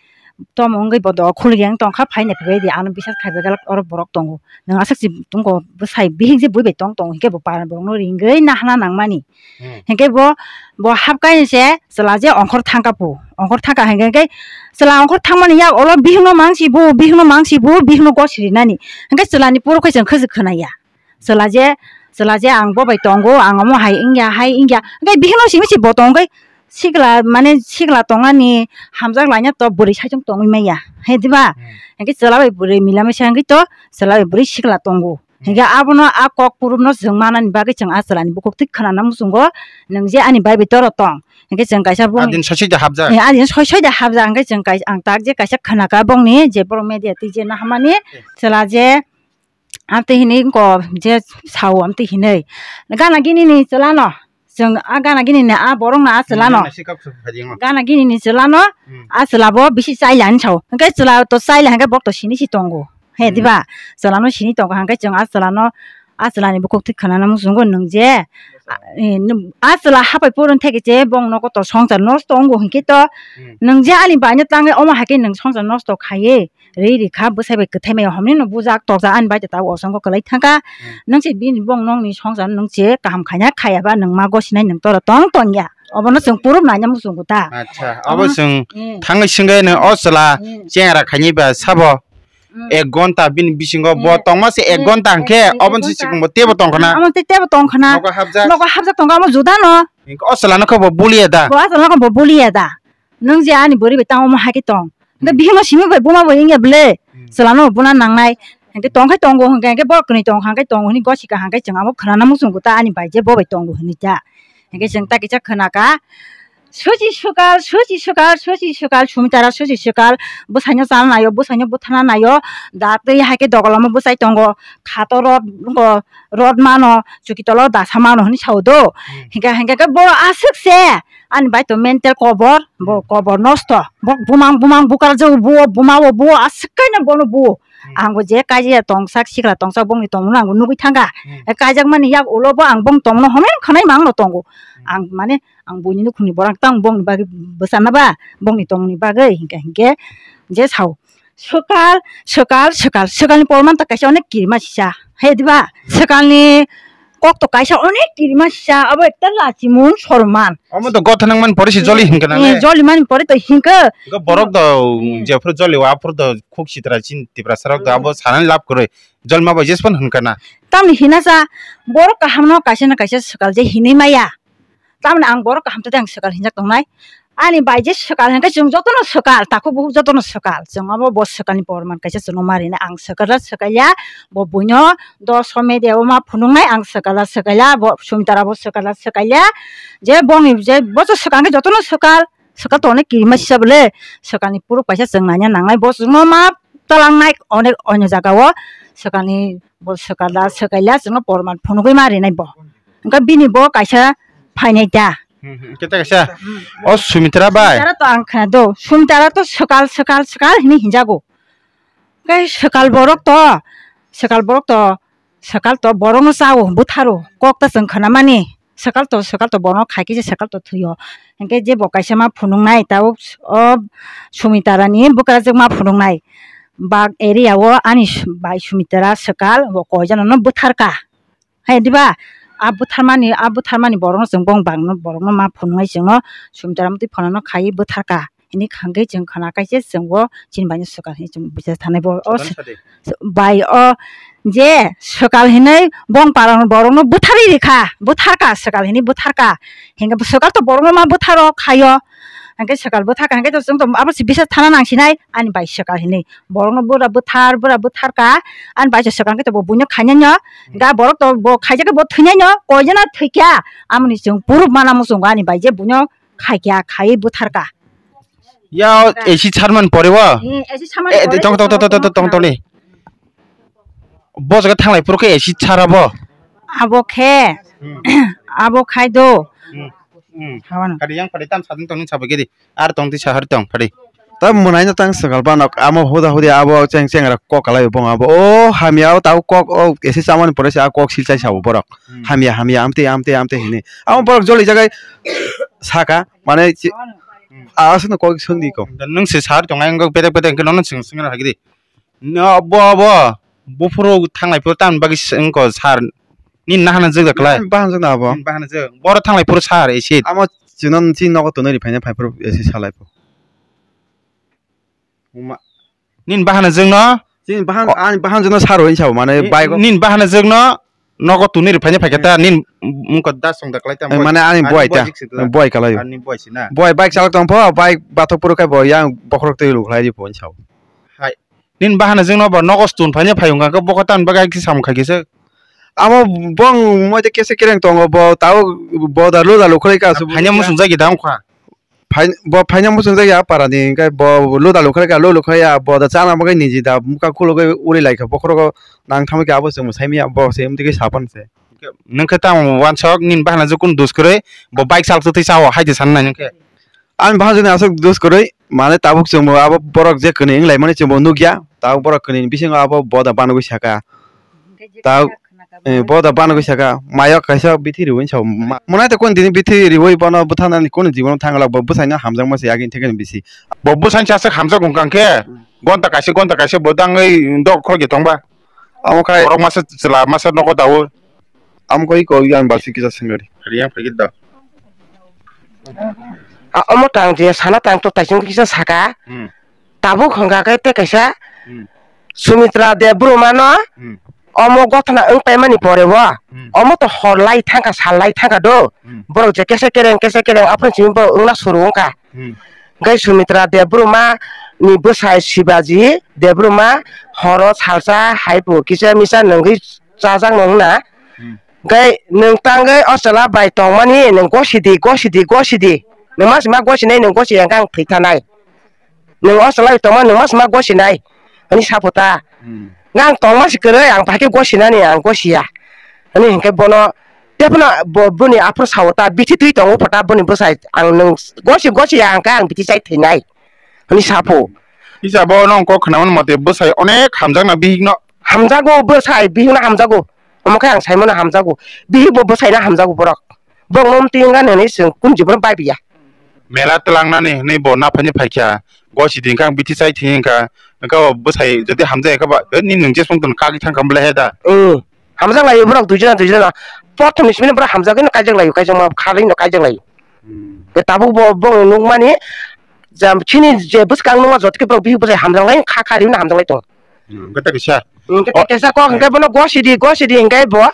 Tamo wngwi bo doga khulukya wng tongkha, phai nai phaibai di, ano bisas khaibai galak oro borok tongo. Nwng aswk se tongo, bwsai bihik je bui bai tong tongo, hinkhe bo para borokno ringwi nahana nangmani. Hmm. Hinkhe bo, bo hapkaini se chwla je ongkhor thangkha pu, ongkhor thangkha hinkhe, hinkhe chwla ongkhor thangmani yak ulo bihikno mangsi bu, bihikno mangsi bu, bihikno gosiri nani. Hinkhe chwlani puro khe chwng khwjwk khwnaya. Chwla je, chwla je ang bo bai tongo, ang omo hai wngya, hai wngya. Hwnkhe bihikno simi se bo tongkhe sikla, mane sikla tongnani hamjak laina to bwrwi saichung tongwi manya. He diba? Hmm. Hwnkhe chwla bai bwrwi mila masa hwnkhe to chwla bai bwrwi sikla tongo. Hmm. Hwnkhe abono a kok purupno chwng manani bagwi chwng a chwlani bukhuk twi khwnana muchungo, nwng je ani bai bai toro tong. Hwnkhe chwng kaisa bung. Adin soi soi da habjak. Eh, adin soi soi da habjak, hwnkhe chwng kaisa, ang tak je kaisa khwnaka bongni je borok media twi je nahamani, eh, chwla je Amtwi hinwi wngkha je sao amtwi hinwi. Gana gini ni chwla no. Chwng a gana gini ni a borok no a chwla no. Gana gini ni chwla no. Hmm. A chwla bo bisi chai lani sao. Hwnkhe chwla to chai la hwnkhe bok to sini si tongo. He, hmm, diba? Chwla no sini tongo hwnkhe chwng a chwla no, a chwla ni bukhuk twi khwnana muchungo nwng je. A, e, nwng, a chwla hapai purun theke je bong nogo to songchar nosto wngo hwnkhe to. Hmm. Nwng je ani bai no tangwi omo hai khe nwng songchar nosto khaiwi. Ri ri kha bwsai bai kwthai mai homni no bujak tokjak ani bai ta osongo kwlai thangkha. Hmm. Nwng se bini bong nokni songchar nwng se kaham khaina khaya ba nwng ma gosinai nwng toro tong tong ya. Obono chwng purub naina muchungo ta. Acha, obo chwng, hmm, thangwi swngwi no o chwla, hmm, chengra khaini ba sabo. Hmm. Ek gonta bini bisingo bo, hmm, tongma se ek, hmm, gonta hwnkhe ek, ek oboni se gonta. Chikung bo tebo tong khana. Omo tei tebo tong khana. Nogo hapjak. Nogo hapjak tong kha omo juda no. Hwnkhe o chwla no khe bo buliya da. Bo o chwla no khe bo buliya da. Nwng je ani bwrwi bai tamo omo hai khe tong. Hwnkhe, hmm, bihikno simi bai buma bai wngya bwle. Hmm. Chwlano buna nangnai. Hwnkhe tong khai tongo hwnkhe, hwnkhe borok kwnwi tong kha hwnkhe tongo hwnwi gosika hwnkhe chwng abo khwnana muchungo ta ani bai je bo bai tongo hwnwi ta. Hwnkhe chwng ta kisa khwnaka. Suchi swkal, suchi swkal, suchi swkal, sumitara suchi swkal. Bwsaino chana naio, bwsaino butharna naio. Da twi hai khe dogolomo bwsai tongo. Khato rot, rot mano, chukitolo dasa mano hwnwi sao do. Hmm. Hwnkhe, hwnkhe khe bo aswk se. Ani bai to mental kobor, bo, hmm, kobor nosto. Bo bumang, bumang bukar jago buo, buma o buo, aswk kaino bono buo. Hmm. Ang bo je kaijak tongsak, sikla tongsak, bongni tongmano ang bo nugwi thangkha. Hmm. E kaijak mani yak ulo bo ang bong tongmano homen khwnai mangno tongo. Hmm. Ang mane, ang buini nukhungni borok tang bongni bagwi bwsana ba, bongni tongmani bagwi hinkhe, hinkhe je sao. Swkal, swkal, swkal, swkalni porman ta kaisa onek kirima sisa. He diba? Hmm. Swkalni kok to kaisa onek kirima sisa, abo ekta lachimung sorman. Omo to gotha nang man pore se joli hinkha na, eh, le? Joli man pore to hinkha. Go borok do, hmm, jephuru joli o, aphuru do khuk sitra chin Tiprasa rok do, hmm, abo sanani lab kwrwi. Joli ma bai jespan hinkha na. Tamni hina sa, borok kaham no kaisa na kaisa swkal je hinwi maya. Tamni ang borok kaham tei ang swkal hinjak tongnai. Ani bai je swkal hinkhe chwng jotono swkal, takhuk bukhuk jotono swkal. Chwng abo bo swkalni porman kaisa chwngno ma rina ang swkal swkal ya, bo buino dos somoi de o ma phunuknai ang swkal swkal ya, bo Sumitara bo swkal swkal ya. Je bongni je bo swkal hinkhe jotono swkal. Swkal to onek kirima sisa bole, swkalni puruk kaisa chwng naina nangnai, bo chwngno ma twlangnai onek onyo jagao, swkalni bo swkal da swkaila chwngno porman phunugwi ma rinai bo. Hwnkhe bini bo kaisa phainai da. Hmm, hmm, khe ta kaisa. O Sumitra bai. Sumitra to ang khna do. Sumitra to swkal, swkal, swkal hini hinjago. Hwnkhe swkal borok to, swkal borok to, swkal to borokno chao, butharo, kok ta chwng khna mani. Swkal to, swkal to borokno khai khe se swkal to thwio. Hwnkhe je bo kaisa ma phunuknai, ta o, o Sumitra ni bwkrajwk ma phunuknai. Bak area o ani bai Sumitra swkal bo koi jana no butharka. Hai diba? A butharmani, a butharmani borokno chwng bong bangno, borokno ma phunuknai chwngno Sumitra mtwi phonano khai butharka. Hini khangkhe chwng khna kaise chwngbo chini baino swkal hini chwng bisa thanai bo. O Swkal sadi. Bai o je swkal hinwi bong parang borokno butharwi rikha, butharka swkal hini butharka. Hingke swkal to borokno ma butharo khaio. Hingke swkal butharka hingke to chwng to abo se bisa thana nangsinai ani bai swkal hini. Borokno bura buthar, bura butharka, ani bai se swkang khe to bo buino khainai no, ga borok to bo khaijak khe bo thwinai no, koi jana thwikya, amoni chwng puruk mana muchungo ani bai je buino khaikya, khaiwi butharka. Ya, esi charman pore bo? Eh, esi charman Eh, pore tong, tong, tong, tong, tong, tong, tong, ni. Bo jaga thanglai puro khe esi chara bo? Abo khe, Hmm. Abo khai do. Hmm. Hmm. Hawano. Kari yang pade tam sadin tongni sabagedi. Ar tong tisa hari tong pade. Ta mwnaino tang swkal banok, amo huda hudi abo cheng chengra kok kalai bong abo. O hamya o tau kok o esi chamani pore se a kok silchai sabo borok. Hmm. Hamya, hamya, amte, amte, amte hini. Amo borok joli jagai saka, mane chi-, Hmm. A aswkno kok swngdi ko. Nwng se sar tong ang bedek bedek khe nono swng swng hagidi. No, bo, bo, buphuru thanglai phuru tamni bagwi se wngkha sir. Nini nahana jwk da kwlai? Nini bahan jwk na abo? Nini bahan jwk. Boro thanglai phuru sir, acid. Amo chwngno chini nogo tonwi ri phaina phai phuru acid salai pho. Uma. Nini bahan jwkno? Chini bahan, O- ani bahan jwkno sir hoi sabo, mane Ni-, bike o- nini bahan jwkno nogo tonwi ri phaina phaikha ta, Hmm. Nini wngkha da song da kwlai ta, Eh, mane ani ani buai ta, jik si da. Buai kalai. Ani buai si na. Buai bike chalok tong pho, bike bathok phuru khai bo yang bokhorok twi lu khlai ri pho sabo. Hai. Nini bahana jwkno bo nogo stun phaina phai wngkha khe bokha tamni bagwi khe samung khai kisa. Amo bong moite kese kereng tongo bo tao bo da lo da lo khoroi ka su. Phaina musung jagi da wngkha. Phai bo phaina musung jagi a para ni hwnkhe bo lo da lo khoroi ka lo lo khoroi ya bo da chana bagwi niji da muka khulugwi uri lai kha bokhorogo nang thamwi khe abo chwng sai manya bo se wng twi khe sapan se. Nwng khe tamo wansok nini bahana jwk kunu dos kwrwi bo bike salok twi sao hai de san nai nwng khe. Ani bahai jani aswk dos kwrwi, mane tabuk chwngbo abo borok je kwnwi wng laimani chwngbo nukya, tabuk borok kwnwi bisingo abo boda banogwi saka. Tabuk, eh, boda banogwi saka, mayok kaisa bithi riwi sao ma-, mwnai to kunu tini bithi riwi bono bwthanani kunu jibono thangla bo bwsaino hamjakma se agini thekeni bisi. Bo bwsaini aswk hamjak wngkha khe, gonta kaisa, gonta kaisa bo tangwi dok khorokya tongba. Amo khai borok masa chwla masa nogo daui. Amo khe iko yang balsi kisa sengari. Riyang phagit da. A, omo tang je sana tang to taisong kisa saka. Hmm. Tabuk hwnka khe te kaisa Hmm. Sumitra Debbarma no Hmm. omo gothana wng paimani pore bo. Hmm. Omo to hor lai thangkha, sal lai thangkha do. Hmm. Borok je kese kereng, kese kereng, aphuru simi borok wngna suru wngkha. Hmm. Hwnkhe Sumitra Debbarma ni bwsai Shibaji Debbarma horo salsa hai bo kisa misa nungwi chajakno wngna. Hmm. Hwnkhe nwng tangwi o chwla bai tongmani nwng gosidi, gosidi, gosidi. Nwng ma sima gosinai, nwng gosiya hwnkhe ang thwi thanai. Nwng o chwla bai tongma nwng ma sima gosinai. Hwnwi saphota. Hmm. Nang tongma si kwrwi, ang bahai khe gosinani, ang gosiya. Hwnwi hwnkhe bono, tei phano bo, boni aphuru sao ta, bithi twi tongo pho ta boni bwsai, ang nwng gosi, gosiya hwnkhe ang bithi chai thwinai. Hwnwi sapho. Hisabo nwng kok khwnamani mote bwsai onek hamjakna bihikno. Hamjago bwsai, bihikno hamjago. Omo khe ang saimano hamjago. Bihik bo bwsaino hamjago borok. Borokno omtwi wngkha hwnwi chwng kunu jibono bai biya. Mela twlangnani hwnwi bo naphaini phaikha. Gosidi hwnkhe ang bithi chai thwi hwnkha. Hwnkhe bo bwsai jodi hamjak khe ba, "Eh, nini nwng jesong tong kagwi thangkha," bwlai he da. Hmm. Hamjak laio borok duijona duijona. Prothom ni simi borok hamjagwi no kaijak laio, kaijakma kharwi no kaijak laio. Hmm. Tei tabuk bo, bo nukmani jam chini je bwskang nukma joto khe borok bihik bwsai hamjak lai kha kha rwino hamjak lai tongo. Hmm, hwnkhe ta kisa. Hwnkhe ta kisa kok hwnkhe bono gosidi, gosidi hwnkhe bo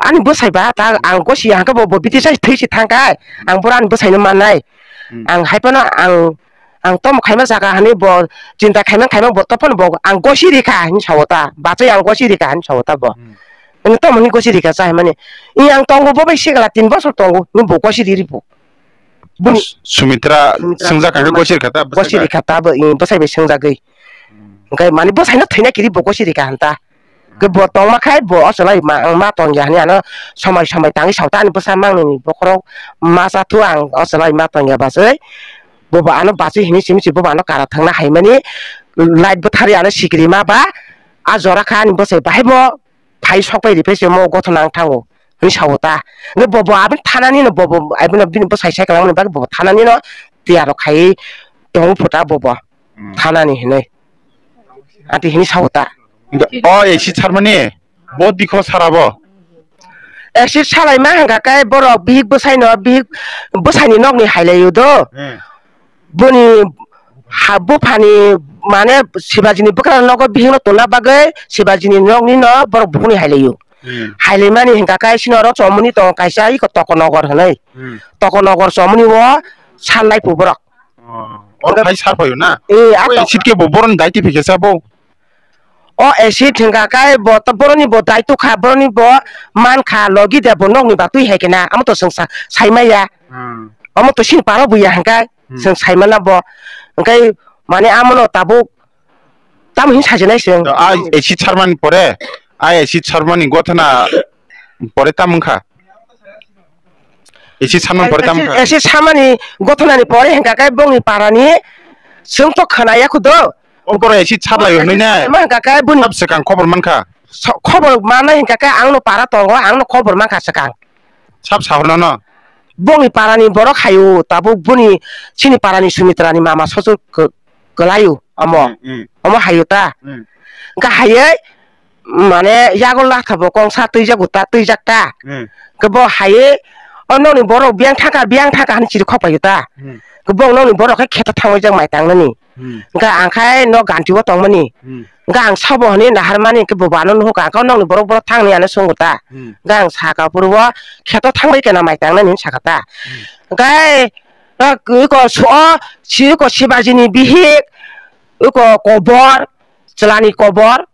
ani bwsai ba ta ang gosiya hwnkhe bo, bo bithi sai thwi si thangkha ang boro ani bwsaino mannai. Hmm. Ang hai phano ang Ang tamo khaima jaga hwnwi bo chinta khaimang khaimang bo tophano bo ang gosi rikha hwnwi sao ta, bachai ang gosi rikha hwnwi sao ta bo. Hmm. Nwng tamo hwnwi gosi rikha chai mani. I ang tongo bo bai sikla tin bosor tongo, nwng bo gosi riri bo. Bini Sumitra Sumitra swngjak kha khe Sharma gosi rikha ta, gosi bwsai bai? Rikha ta bo, eh, bwsai bai swngjagwi. Hmm. Hwnkhe mani bwsaino thwina kiri bo gosi rikha hanta. Hwnkhe bo tongma khai bo o chwlai ma, ang ma tongya hwnwi ano somai somai tangwi saota ani bwsa mangni bokhorok ma cha thu ang o chwlai ma tongya bachwi. Bo bo ano bachwi hini simi si bo bo ano kara thangna haimani light bwtharwi ano sikiri ma ba a jora kha ani bwsai bahai bo phai sok pai ri phai se mo gothona ang thango hwnwi sao ta. Hwnkhe bo bo aboni thanani no bo bo aboni bini bwsai sai kwlangmani bagwi bo bo thanani no tiyar rok khai tongo phuta bo bo Hmm. thanani hinwi. Ati hinwi sao ta. O A C charmani bo dikho sara bo. A C salai ma hwnkha khe borok bihik bwsai no bihik bwsai ni nok ni hai lai o do. Hmm. Boni ha buphani mane Sibajini bwkra nogo bihikno tonna bagwi Sibajini nokni no borok buphuni hailaio. Hmm. Hailaimani hwnkha khe sini oro chomoni tongo kaisa iko Tokonogor hwnwi. Hmm. Tokonogor chomoni o sannai pu borok. Oh. Oro phai sar phaio na? Eh, a Oi, to- sitke bo boroni daiti phikesa bo. O acid hwnkha khe bo to boroni bo daito kha, boroni bo man kha, logi de bo nokni ba twi hai khe na, amo to chwng sa-, sai maya. Hmm. Amo to sini paro buya hwnkhe Hmm. chwng sai mana bo. Hwnkhe mane amono tabuk tamo hin sajinai chwng. To a acid sarmani pore, a acid sarmani gothana pore tamo wngkha? Acid sarmani pore tamo wngkha? Acid sarmani gothanani pore hwnkha khe bongni parani chwng to khwnaya khudo. O borok acid sarlai hwnwi ne? Ma hwnkha khe buni Sab swkang khobor mankha. So-, khobor manai hwnkha khe ang no para tongo, ang no khobor mankha swkang. Sab sahorno no? Bongni parani borok haio, tabuk buni chini parani Sumitrani mama sojor kw-, kwlaio omo. Hmm, hmm. Omo haio ta. Hmm. Hwnkha haiwi mane yago latha bo kongsa twijago ta, twijak ta. Hmm. Khe bo haiwi o nokni borok biyang thangkha, biyang thangkha hwnwi chiri khok paio ta. Hmm. Khe bo nokni borok khe kheto thangwi jak mai tangnani. Hmm. Hwnkha ang khai nok ganti o tongmani. Hmm. Hwnkha ang sabo hwnwi naharmani khe bo bo ano nuhukha, ang khe nokni borok borok thangni ano swngo ta. Hmm. Hwnkha ang sakha phuru o kheto thangbai khe na mai tangnani hwnwi sakha ta. Hmm. Hwnkhe o iko so-, o si iko Sibajini bihik, iko kobor, chwlani kobor,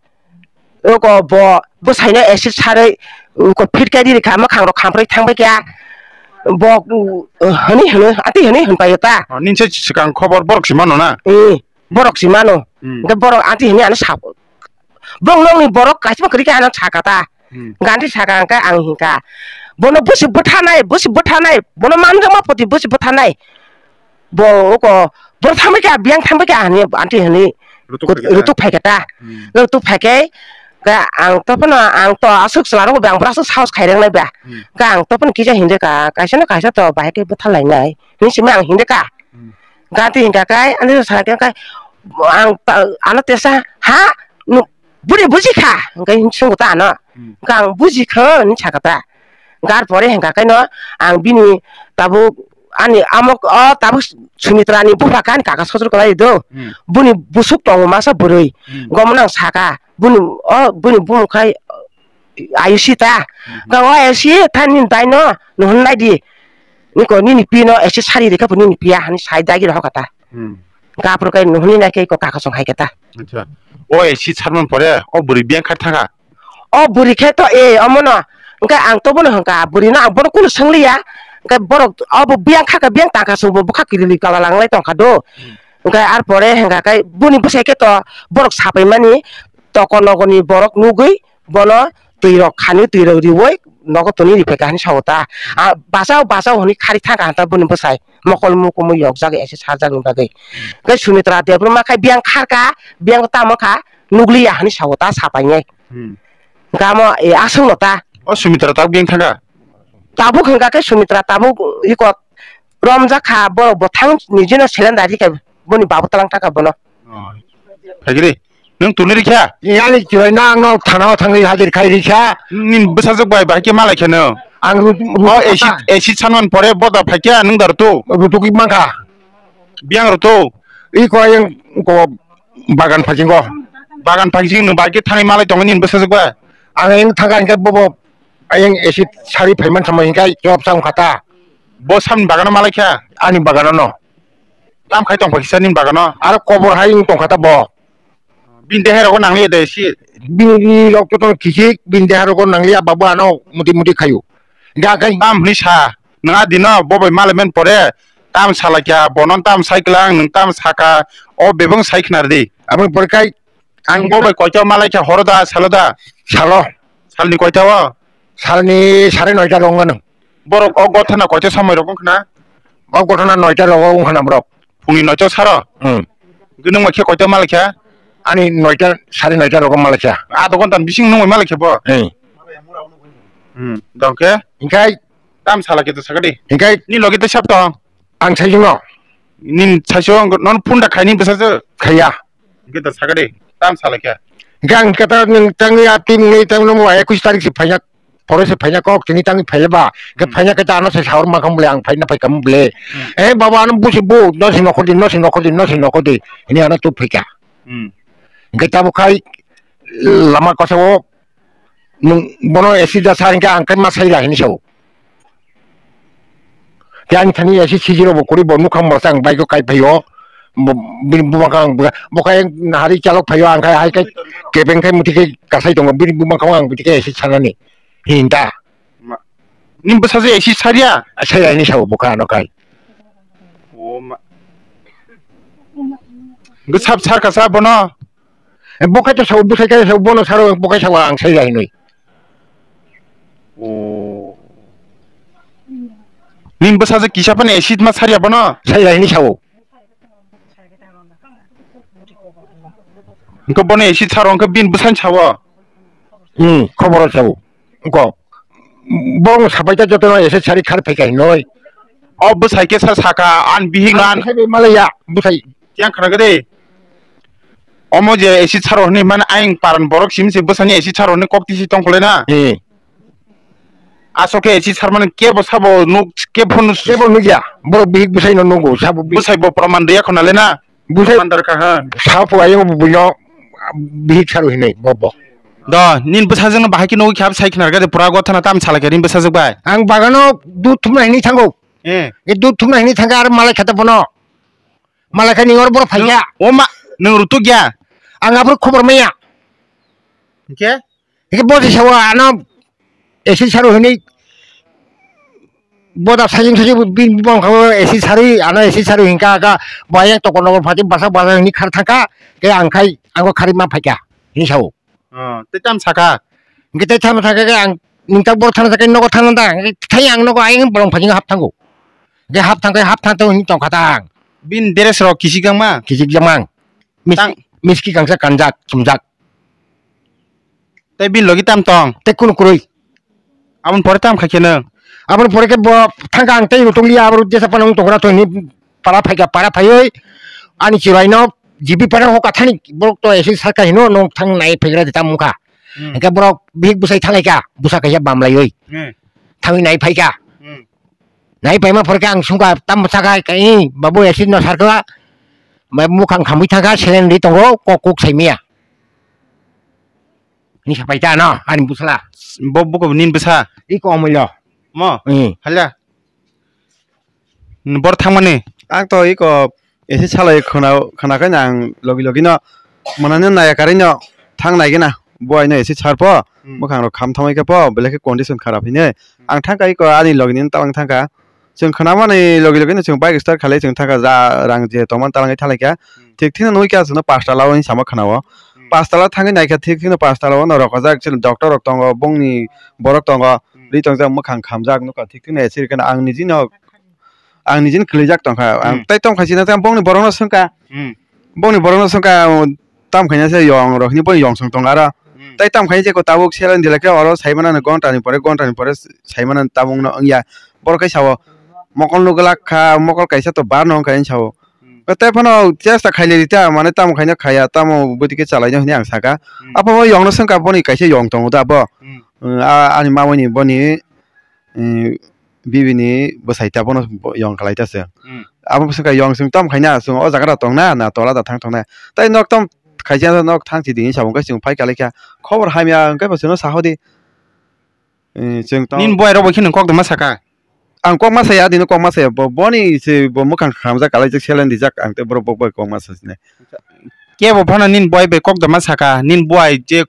Oko bo bwsaino acid sarwi, oko phirkhe riri kha, mwkhang rok khamprwi thangbai kha. Bo, uh, hwnwi hwno, ati hwnwi hwnpaio ta. Oh, nini se swkang khobor borok si mano na? Eh, borok si mano. Hmm. Hwnkhe borok ati hwnwi ano sa-, bong nokni borok kaisa kwrwi khe ano sakha ta. Hmm. Ganti sakha hwnkhe ang hinkha. Bono bwswi bwtharnai, bwswi bwtharnai, bono manjakma poti bwswi bwtharnai. Bo oko, bo thangbai kha, biyang thangbai kha, ani aunty hwnwi rutuk phai kha ta. Rutuk phai kha ta. Hmm. Rutuk phai khe, khe ang to phano, ang to aswk chwla rok bang, aswk sahos khai rwk nai ba. Hmm. Khe ang to phano kisa hindai kha, kaisa no kaisa to bahai khe bwtha lai nai. Hwnwi simi ang hindai kha. Hmm. Khe aunty hinkha khe, aunty sa khe, khe ang ta, ano tesa, ha? Nu, buri buji kha, hwnkhe swngwk ta ano. Hmm. Hwnkhe ang buji kha, hwnwi sakha ta. Hwnkhe ar pore hwnkha khe no, ang bini tabuk ani amo, o tabuk Sumitrani bupha khe ani kaka sosor kwlai do. Hmm. Buni busuk tongo masa bwrwi. Hmm. Gomno ang sakha, buni, o, buni bumung khai Ayushi ta. Hmm. Hwnkhe o Ayushi, thani nini dai no, nuhun nai di. Niko nini pi no ese sari rikha, nini piya hani sai dagi rohor kha ta. Hmm. Hwnkhe aphuru khe nuhuni nai khe iko kaka song hai khe ta. Acha. O acid sarman pore, o bwrwi biyang kha thangkha. O bwrwi khe to, e, omono. Hwnkhe ang to bono hwnkha, bwrwino ang bono kunu swngliya. Hwnkhe borok obo biyang kha khe biyang tangkha chwngbo bwkha kirilwi kala langlai tongkha do. Hmm. Hwnkhe ar pore hwnkha khe buni bwsai khe to borok sapaimani toko nogoni borok nugwi bono twi rok khani twi rok riwi nogo toni ri phaikha hinwi sao ta. Hmm. A, bachao, bachao hwnwi khari thangkha hanta buni bwsai. Mokol mukumu yokjagwi ese sarjakni bagwi. Hmm. Hwnkhe Sumitra Debbarma khe biyang kharkha, biyang tamo kha, nugliya hinwi sao ta sapainai. Hmm. Hwnkhe amo, e, aswkno ta. O Sumitra tabuk biyang thangkha? Tabuk hwnkha khe Sumitra tabuk iko romjak kha, borok bo thang nijino seleng dai rikha, boni babu twlang thangkha bono. Oh. Phaikhe de. Nwng tuni rikha? Ni ani chwrai na ang no thana o thangwi hadir khai rikha. Nini bwsajwk bai bahai khe malai khe nwng. Ang ru-, ru-, O acid, acid sanmani pore boda phaikha nwng da rutuk? Rutuk mankha. Biyang rutuk? Iko ayang ko bagan phasingo. Bagan phaising nwng bahai khe thangwi malai tongo nini bwsajwk bai? Ang ayang thangkha hinkhe bobo ayang acid sari phaiman samai hinkhe chop sa wngkha ta. Bo samni bagano malai kha? Ani bagano no. Tam khai tong phaikha nini bagano? Aro kobor hai wng tongkha ta bo. Bini deha rogo nangliya de si. Bini rok to tong kisik, bini deha rogo nangliya, babu ano muti muti khayu. Ga kai. Tam hwnwi sa, nang a dino bo bai malai men pore, Tam salakya, bono tam saiklang, nwng tam saka, o bebeng sai khnar di. Aboni pore kai ang bo bai koito malai kha horo da, salo da? Salo. Salni koito o? Salni sare noita rok wngkha nang. Borok o gothana koito samoi rok wngkhna? O gothana noita rok wngkha nang borok. Phungni noito saro? Hmm. Gwnang mai khe koito malai kha? Ani noita, sare noita rok malai kha. Adho ghonta ni bising nungwi malai kha bo? Hmm. Hmm. Dong khe? Hinkhe? Tam salakya to sakadi. Hinkhe? Ni logi to sab tong? Ang saichung no. Nin saichung non phone da khaini bwsa se. Khaya. Gita sakade. Tam salakya. Gang kata nang tangni ati mungni tangno mo ekush tarik si phaiya. Pore se phaiya kok tini tangni phaiya ba. Ke Hmm. Phaiya kata ano se saur makam bole ang phaina phaikam bole. Hmm. Eh baba ano busi bu no si nokodi no si nokodi no si nokodi. Ini ano tu phaika. Hmm. Gita bo khai lama kosa o nung bono esi da sa hingke ang kai ma sai la hini sao. Ke ani thani esi sijiro bo kuri bo nukhang mo sang bai ko kai phaio. Bo, bini buma kang bo, bo kai nahari chalok phaio ang kai hai kai kebeng kai muti kai kasai tongo bini buma kang ang muti kai esi sanani. Hinda. Ma. Ni bwsa je esi saria? Sai ani sao bo ka no kai. O ma. Gusap sar kasa bono. Bo kai to sao, bo sai kai sao, bono saro bo kai sao ang sai lai noi. O. Ning bwsa je kisa phano acid ma saria bono? Sai lai ni sao. Engko bono acid saro engko bin bwsani sao. Hmm, khoboro sao. Engko. Bong sapai ta joto no acid sari khar phai kai noi. O bwsai khe sa saka an bihik nan. Sai malaya, bwsai. Yang khana gede. Omo je acid saro hwnwi mane ayang paran borok simi se bwsani acid saro hwnwi kok tisi tongkholai na. Eh. Aswk khe acid sar mani kebo sabo nuk, kebo nuk, kebo nukya. Borok bihik bwsai no nugo, sabo bihik. Bwsai bo proman riya khona le na. Bwsai proman dar kha ha. Sapo ayang bo buino bihik saro hinwi bo bo. Do, nin bwsajwk no bahai khe nugwi khe abo sai khnar gade pura gothana tam salai khe nin bwsajwk bai. Ang bagano dud thumna hinwi thango. Eh. E dud thumna hinwi thangkha ar malai khata bono. Malai kha ning oro borok phai kha. O ma, nwng rutuk ya. Ang aphuru khobor maya. Hingke? Hingke bo se sawa ano acid saro hinwi boda sajing sajing bini bumang kha acid sarwi ano acid sarwi hingka ka bayang tokon nokon phati basa basa hinwi khar thangka ke ang khai ang kharwi ma phaikha hinwi sao. Oh, tei tam saka? Hingke tei tamo saka ke ang ningtak borok thana saka nogo thana da hingke thai ang nogo ayang bolong phajingo hap thango. Hingke hap thangke hap thang tong hinwi tongkha ta ang. Bini dress rok kichik jangma? Kichik jamang. Tang- Miski kangsa kanjak, chumjak. Tei bini logi tam tong? Tei kunu kwrwi. Aboni pore tam khai khe nwng? Aboni pore khe bo thangkha ang tei rutong liya, abo jesa phano wng tongkha to hinwi para phaikha, para phaiwi ani chwraino jibi para hoka thani borok to ese sakha hino nong thang nai phaigra de tam wngkha. Hmm. Hingkhe borok bihik bwsai thanglaikha, bwsa kaisa bamlaiwi. Hmm. Thangwi nai phaikha. Hmm. Nai paima phorkhe ang sungkha, tamo sakha, "Kai, babu, acid no sarkha, mai mukhang khamwi thangkha, saline ri tongo, kok kuk saimaya." Ni sapai ta no, ani bwsla. Bo buko nin bwsa? Iko omoilo. Mo? Hmm. Hala. Bor thangmani? Ang to iko ese salai khwna, khwna khe ang logi logi no mwnani naya karwi no thang nai gena. Bo aino ese sar pho, hmm, mwkhang rok kham thamai khe pho, belai khe condition kharap hinwi. Hmm. Ang thangkha iko ani logi ni tabang thangkha. Chwng khwnamani logi logi no chwng bike start khalai chwng thangkha ja rang je tongmani talangwi thanglaikha. Hmm. Thik thikno nugwi kha chwngno pash tala o hinwi sama khwnao. Hmm. Pash tala thangwi naikha thik thikno pash tala o no rokojak chwng doctor rok tongo, bongni borok tongo, hmm, ri tongjak mwkhang khamjak nukha thik thikno ese rikhe ang nijino Ang nijini kwlaijak tongkha. Ang, hmm, tei tongkha sina tei bongni borokno swngkha. Hmm. Bongni borokno swngkha, um, tam khaina se yong rok hinwi bo yong song tongo aro. Hmm. Tei tam khaina se ko tabuk saline dilai khe oro sai mano gonta ni pore, gonta ni pore sai mano tabuk no wngya. Borok khe sao mokol no glak kha, mokol kaisa to bar no wngkha hinwi sao. Hmm. Tei phano chesta khailai rita mane tamo khaina khaya, tamo bwtwi khe chalaino hinwi ang sakha. Hmm. Aphano yong no swngkha boni kaisa yong tongo da bo. Hmm. Uh, a-, ani mamani boni eh, bibini bwsai ta bono bo-, yong kalai ta se. Hmm. Abo bwswk kha yong chwng tom khaina chwng o jaga da tongna na tola da thang tongnai. Tai nok tom khaisa nok thang chidi hinwi samung khe chwng phai kalai kha. Khobor hamya hwnkhe bo chwngno sahodi. Eh, chwng tong- Nini buai rok bai kheno kok da ma saka? Ang kok ma saya, dino kok ma saya. Bo-, boni se bo mwkhang khamjak kalai jak selen dijak ang tei borok bo bai kok ma sa sinai. Kebo phano nini buai bai kok da ma saka? Nini buai je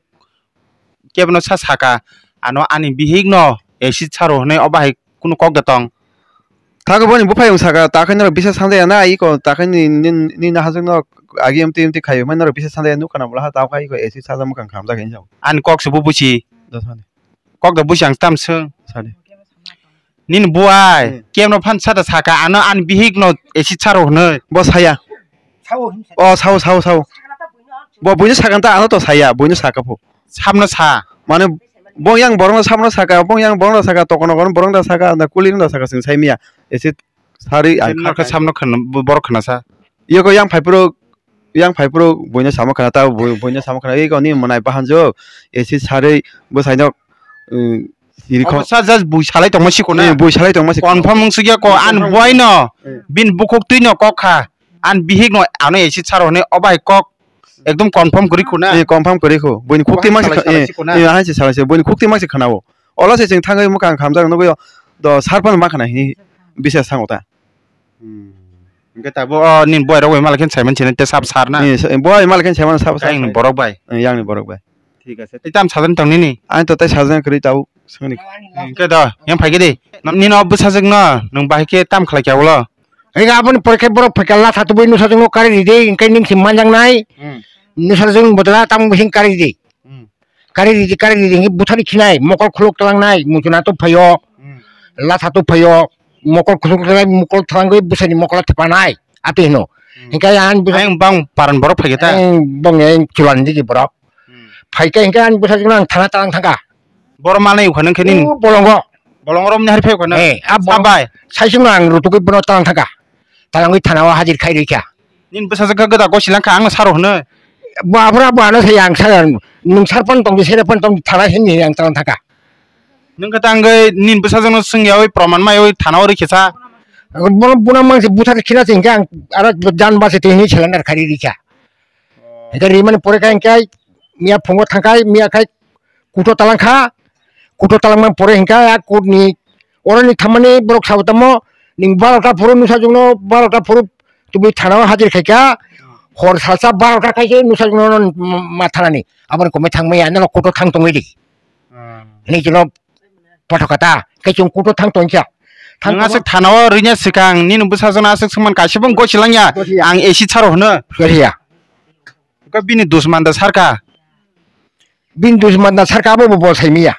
kebono sa saka, ano ani bihik no acid saro hwnwi, obo hai kunu kok da tong? Thago boni buphai wng saka, takhai norok bisa sanjaya na, iko takhai ni, ni, ni nahajwk no agi M T M T khaio, mai norok bisa sanjaya nukha na bwla ha, tao khai iko acid sajak mwkhang khamjak hinwi. Ani kok se bubuchi. Do sani. Kok da busi ang tam swng. Sani. Nini buai, Hmm. Kemno phan sata saka, ano ani bihik no acid saro hwnwi. Bo saya. O, sao, sao, sao. Bo buino sakanta, ano to saya, buino saka pho. Samno sa. Mane, bong yang borokno samno saka, bong yang borokno saka, tokon tokon borokno saka, na kuli no saka, sing sai miya. Ese sari ang Ese kha norokhe kai. Samno khana, bo-, borok khana sa. Yoko yang phai phuru, yang phai phuru buino samo khana ta, bui-, buino samo khana, iko ni mwnai bahanjo, ese sari bwsai no, um, siri kho. Obo sa just bui salai tongma siko na. Eh, bui salai tongma siko. Confirm wng sukya ko, an buai no, Eh. Bin bukhuk twi no kok kha, an bihik no ano ese saro hwnwi obai kok. Ekdom confirm kwrwi khuna. Eh, confirm kwrwi khu. Buini khukti mangsi salai, kha-, salai eh, si khuna. Eh, hai se salai se. Buini khukti mangsi khana o. Ola se chwng thangwi mwkhang khamjak nugwi o. Do sarpan ma khana hini bisa sango ta. Hmm. Hingke ta bo, o, nin boy rok bai mala khe saiman chini te sab sar na. Eh, sa-, boy mala khe saiman sab sar. Yang ni borok bai. Eh, yang ni borok bai. Thik ase. Tei tam sajan tong nini? Ang to tai sajan kwrwi tau. Swngni. Hingke do, yang phai khe di. Nini o bwsajwk no, nwng bahai khe tam khlai kya ulo? Ega aboni pore khe borok phaikha latha tubui nusa jwngno kari ridi, hingke ning se manjaknai. Hmm. Nusa jwng bodla tamo bising kari ridi. Hmm. Kari ridi, kari ridi, hingke buthari khinai, mokol khuluk talangnai, muchuna to phaio, Hmm. Latha to phaio, mokol khuluk talangnai, mokol thalangwi bwsani mokola thepanai, ati hino. Hmm. Hingke ang bwsa- Ayang bang paran borok phaikhe ta? Ayang bang ayang chulan digi borok. Hmm. Phaikhe hingke ang bwsa jwngno ang thana talang thangkha. Boro manai ukha nang khe nini? O bolongo. Bolongo romni hari phai ukha nang? Eh, a bolong. Sabai. Saisungno ang rutugwi bono talang thangkha. Talangwi thana o hajir khai rikha. Nini bwsajwk khe gwda gosi langkha, angno saro hwnwi. Bo aphra bo ano sai ang sa, nwng sarpan tongdi, sere pan tongdi, thana hini ang talang thangkha. Nwng khe tangwi nini bwsajwkno swngyawi proman maiwi thana o rikhe sa. Bono buna mangsi buthar khina se hingke ang aro jan basi twi hini cylinder khai rikha. Hingke rimani pore khe hingke miya phungo thangkhai, miya khai kuto talangkha, kuto talangma pore hingke a kutni oroni thamani borok sabo tamo ning barota phuru nusa jungno barota phuru tubui thana o hajir khaikha, hor salsa barota khaise nusa jungno ma thanani aboni komai thangmaya nang kuto thang tongwi di. Hmm. Hini jino pathokata khe chwng kuto thang tongkha. Thang Nang aswk thana o rwnya swkang nini bwsajwkno aswk swngman kaisa bo gosi langya. Gosi ya. Ang acid saro hwno. Gosi ya. Khe bini dusman da sarka. Bini dusman da sarka abo bo bol sai miya.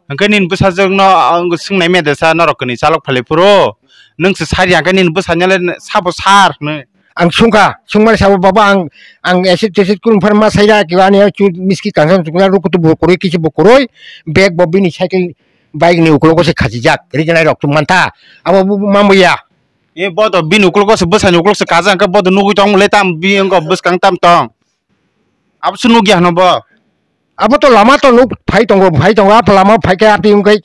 Hwnkhe nini bwsajwkno ang swngnai mede sa norok kwnwi chalok phalai phuru. Nwng se sari hwnkhe nini bwsanyale sabo sar hwnwi. Ang sungkha, sungmani sabo baba ang, ang acid tesid kunu phan ma saida kiba ani chu miski kansam chukna rukutu bo kurui kisi bo kurui bag bo bini cycle bike ni ukulogo se khachijak rignai rok chuk mantha abo bo mambo ya. E bodo bini ukulok se bwsani ukulok se kajak hwnkhe bodo nugui tong mole tam bi wngkha bwskang tam tong. Abo se nugya hwno bo. Abo to lama to nuk phai tongo, phai tongo, abo lama phai khe ati wngkhe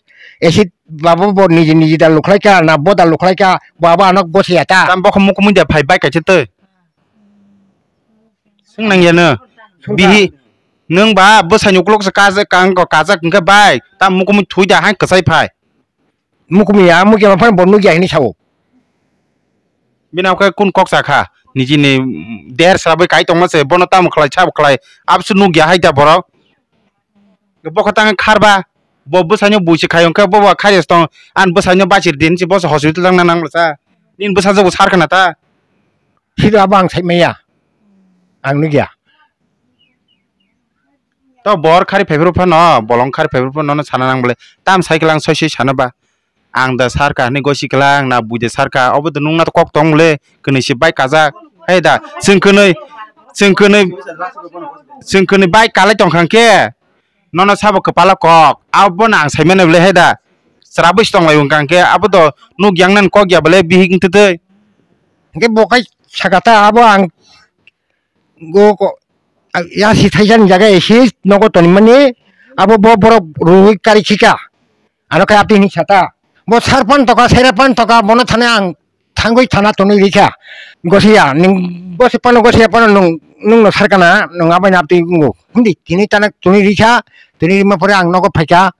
acid babo bo niji niji da lukhlai kha na bo da lukhlai kha bo abo ano gosi ya ta. Tam bokho mukumui da phai bai kaisa twi. Swng nang ya no. Swngkha. Bihi nwng ba bwsani ukulok se kajak kang ko kajak hwnkhe bai tam mukumui thui da hai kwchai phai. Mukumi ya, mukya ma phano bo nukya hini sao. Bini khe kun kok sakha, nijini der sra bai kai tongma se, bono tamo khlai, sabo khlai, abse nukya hai da borok. Bokho tang kharba, bo bwsaino buisi khai hwnkhe, bo bo khariyas tong, an bwsaino bachir din se, bo se hospital thangna nang sa. Nini bwsa jogo sar khna ta. Sida abo ang sai maya. Ang nukya. To bor khari phaiphuru phano, bolong khari phaiphuru phano no sana nang bole. Tam cycle ang soi soi sana ba. Ang da sarka hwnwi gosi klang na bui da sarka. Obo da nung na kok tong bole. Kwnwi se bike kajak. Hai da. Chwng kwnwi, chwng kwnwi, chwng kwnwi bike kalai tong kha khe. Nono sabo kwpalo kok. Abo no ang sai mano bole hai da. Chwrabwi se tong lai wng kha khe. Abo do nuk yang nan kok ya bole bihik wng twi twi. Hwnkhe bo kai saka ta abo ang go ko, a, ya si thaisa ni jaga esi nogo tonimani, abo bo borok rwi kari khika. Ano khe apni hinwi sata. Bo sar pan toka, sere pan toka, bono thani ang thangwi thana tonwi rikha. Gosiya, ning gosi pano gosiya pano nung, nungno sarkana, nung abaino apni wngo. Hindi, tini tana tonwi rikha, tini rima pore ang nogo phaikha.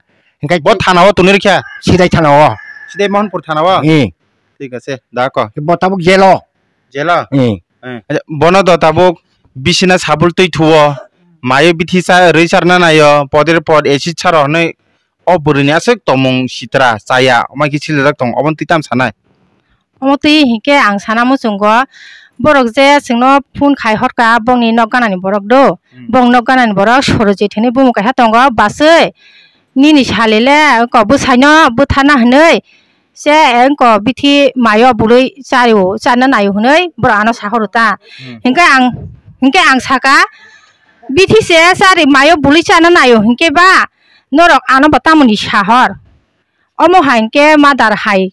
Hingkai bo thana o tonwi rikha? Sidai thana o. Sidai Mohanpur thana o? Ee. Thik ase, da ko. Bo tabuk jelo. Jelo? Ee. Eh, bono do tabuk bisina sabul twi thuo, mayo bithi sa rwi charna naio, poder pod acid saro hwnwi o bwrwini aswk tongmung sitra chaya, omo khe siljak tongo, obono twi tamo sanai? Omo twi hinkhe ang sana muchungo, borok je chwngno phone khai horkha, bongni nok ganani borok do, hmm, bong nok ganani borok Sorojit hinwi bumung kaisa tongo, baswi nini salile wngkok bwsaino butharna hinwi se wngkok bithi maio bului chario, charna naio hinwi borok ano sahoro ta. Hmm. Hinkhe ang, hinkhe ang saka, bithi se chari maio bului charna naio hinkhe ba norok ano bo tamoni sahor? Omo hai hinkhe mother hai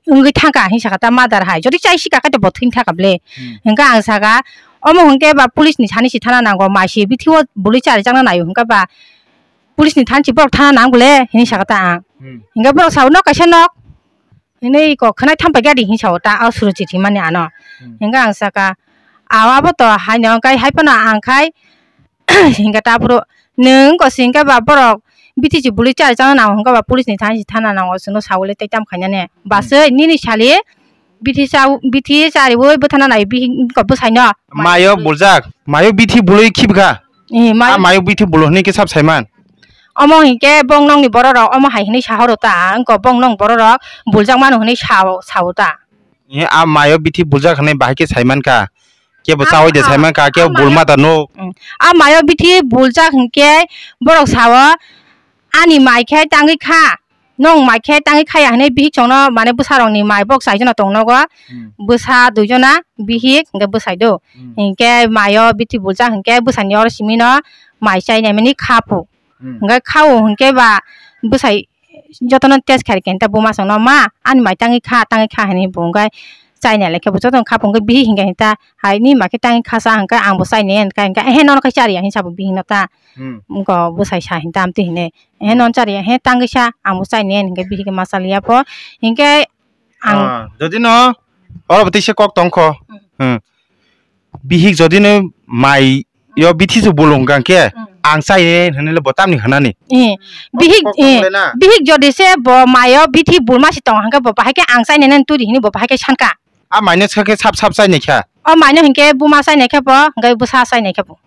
wngwi thangkha hinwi sakha ta, mother hai. Jodi chai sika khe to bo thwing thangkha ble. Hmm. Hinkhe ang sakha, omo hinkhe ba police ni thani si thana nango, mai si bithi o bului charijakna naio hinkhe ba police ni thani si borok thana nang ble hinwi sakha ta ang. Hmm. Hinkhe borok sao nok kaisa nok hinwi kok khwnai thampaiga di hinwi sao ta, o Surojit hinmani ano. Hmm. Hinkhe ang sakha, awa bo to haino hinkhe hai phano ang khai Hinkhe ta aphuru nwng wngkha se hinkhe ba borok bithi si bului chari chana nango hinkhe ba police ni thani si thana nango chwngno sawi le tei tamo khainani. Baswi nini sali bithi cha, bithi chariwi bwthana nai bihik wngkha bwsaino. Mayo buljak, mayo bithi bului khibkha. Eh, mayo. A mayo bithi bulu hinwi khe sab saiman. Omo hinkhe bong nokni borok rok omo hai hinwi sahoro ta, wngkha bong nok borok rok buljak mano hinwi sao, sao ta. Eh, a mayo bithi buljak hinwi bahai khe saimankha. Kebo chawi de saimankha, kebo bulma da nuk. Mm. A mayo bithi buljak hinkhe borok sao, ani mai khe tangwi kha, nwng mai khe tangwi khaya hinwi bihik chwngno, mane bwsarokni mai bok chaijano tong nogo. Hmm. Bwsa duijona bihik hinkhe bwsai do. Hmm. Hinkhe mayo bithi buljak hinkhe bwsani oro simino mai chainai mani kha phu. Hmm. Hinkhe khao hinkhe ba bwsai jotono test khai khe ta buma songno, "Ma, ani mai tangwi kha, tangwi kha," hinwi bo hinkhe chaina lekhe bo jotono kha phungkhe bihik hinkhe hinta, "Hai ni ma khe tangwi kha sa," hinkhe ang bo chainai hinkhe, hinkhe, "Ehe, nono khe chariya," hinsa bo bihikno ta. Hmm. Wngkha bwsai sa hinta amtwi hinwi, "Ehe, nono chariya, he tangwi sa," ang bo chainai hinkhe bihik ma chaliya pho. Hinkhe ang Ah, jodi no oro bo tisa kok tongkho. Hmm. Hmm. Bihik jodi no mai yo bithi se bulung kang khe, hmm, ang chai ne hinwi le bo tamni hwnani. Eh, bihik, kok eh, tong le na? Bihik jodi se bo mayo bithi bulma si tong hangke bo bahai khe ang chai ne nani turi hini bo bahai khe sanka. A maino sa khe sap sap chai ne kha. O maino hinkhe buma chai ne khe bo, hingke bwsa chai ne khe bo.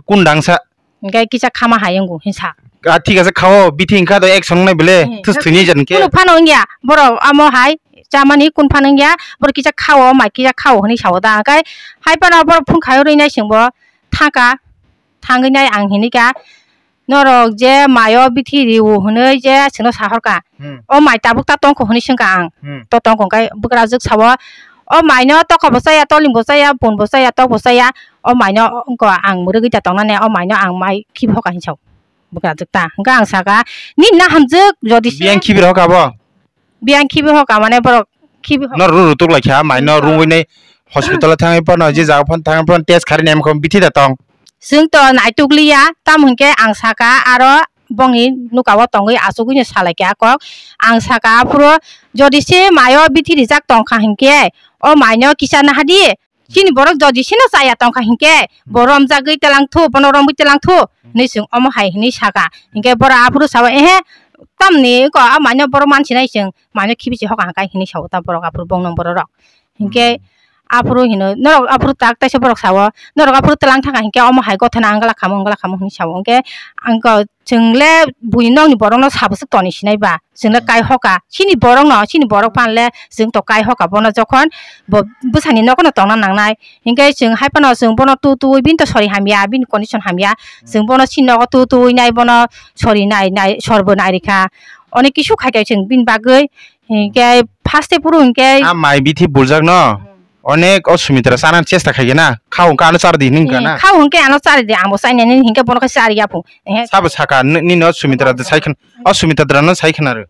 Kun dang sa? Hingke kisa khama hai wngo hinsa. A thik ase khao, bithi wngkha do ek song nai bele, hmm, thus thwini jan khe. Kunu phano wngya, borok amo hai chamani kun phano wngya, borok kisa khao, mai kisa khao hinwi sao da, hingke hai phano borok phone khai rwi nai sing bo, thangka, thangwi nai ang hinwi kha, norok je mayo bithi rio hinwi je chwngno sahorka, hmm, o mai tabuk ta tongkho hinwi swngkha ang, hmm, to tongkho hingke bwkrajwk sao, o maino tokha bo chaya, toling bo chaya, bun bo chaya, tok bo chaya, o maino wngkha ang mwrwgwi da tongnani, o maino ang mai khibi hoka hinwi sao. Bwkrajwk ta. Hwnkhe ang saka, "Nini na hamjwk, jodi se." Biyang khibi rok abo? Biyang khibi hoka mane borok khibi hoka. Nor ruru tuk lai kha, mai no rungwi nai hospital o thangwi phano, je jaga phano thangwi phano test kharwi nai mokon bithi da tong. Chwng to naituk liya, tamo hwnkhe ang saka aro bongni nuka o tongwi achugwi no salai kha kok. Ang saka aphuru jodi se mayo bithi rijak tong kha hwnkhe, o mai no kisa nahadi, Chini borok jodi sino chaya tongkha hinkhe, bo romjagwi telang thu, bono romwi telang thu, hinwi chwng omo hai hinwi saka. Hinkhe borok aphuru sao, "Ehe, tamni ko a maino borok mansinai chwng, maino khibichi hoka hangkai," hinwi sao ta borok aphuru bongno bororok. Hinkhe aphuru hino, norok aphuru tak taisa borok sao, norok aphuru telang thangkha hinkhe omo hai gothana wngla khamo, wngla khamo hinwi sao. Hinkhe ang ko Chwng le buini nokni borokno sabo swk toni sinai ba, chwng le kai hoka. Chini borokno, chini borok phan le chwng to kai hoka. Bono jokhon bo bwsani nogo no tongna nangnai, hinkhe chwng hai phano chwng bono tu tuwi bini to sori hamya, bini condition hamya. Chwng bono chini nogo tu tuwi nai, bono sori nai, nai, sor bo nai rikha. Onek kisu khai thai chwng bini bagwi, hinkhe first e phuru hinkhe. A mai bithi buljak no. Onek o Sumitra chana chesta khai na, khao hwnkhe ano char di hinwi wngkha na? Khao hwnkhe ano char di, amo chainani hinkhe bono khe char ya phu. Ehe. Sabo saka, ni-, nini o Sumitra de sai khn-, o Sumitra drano sai khna rw.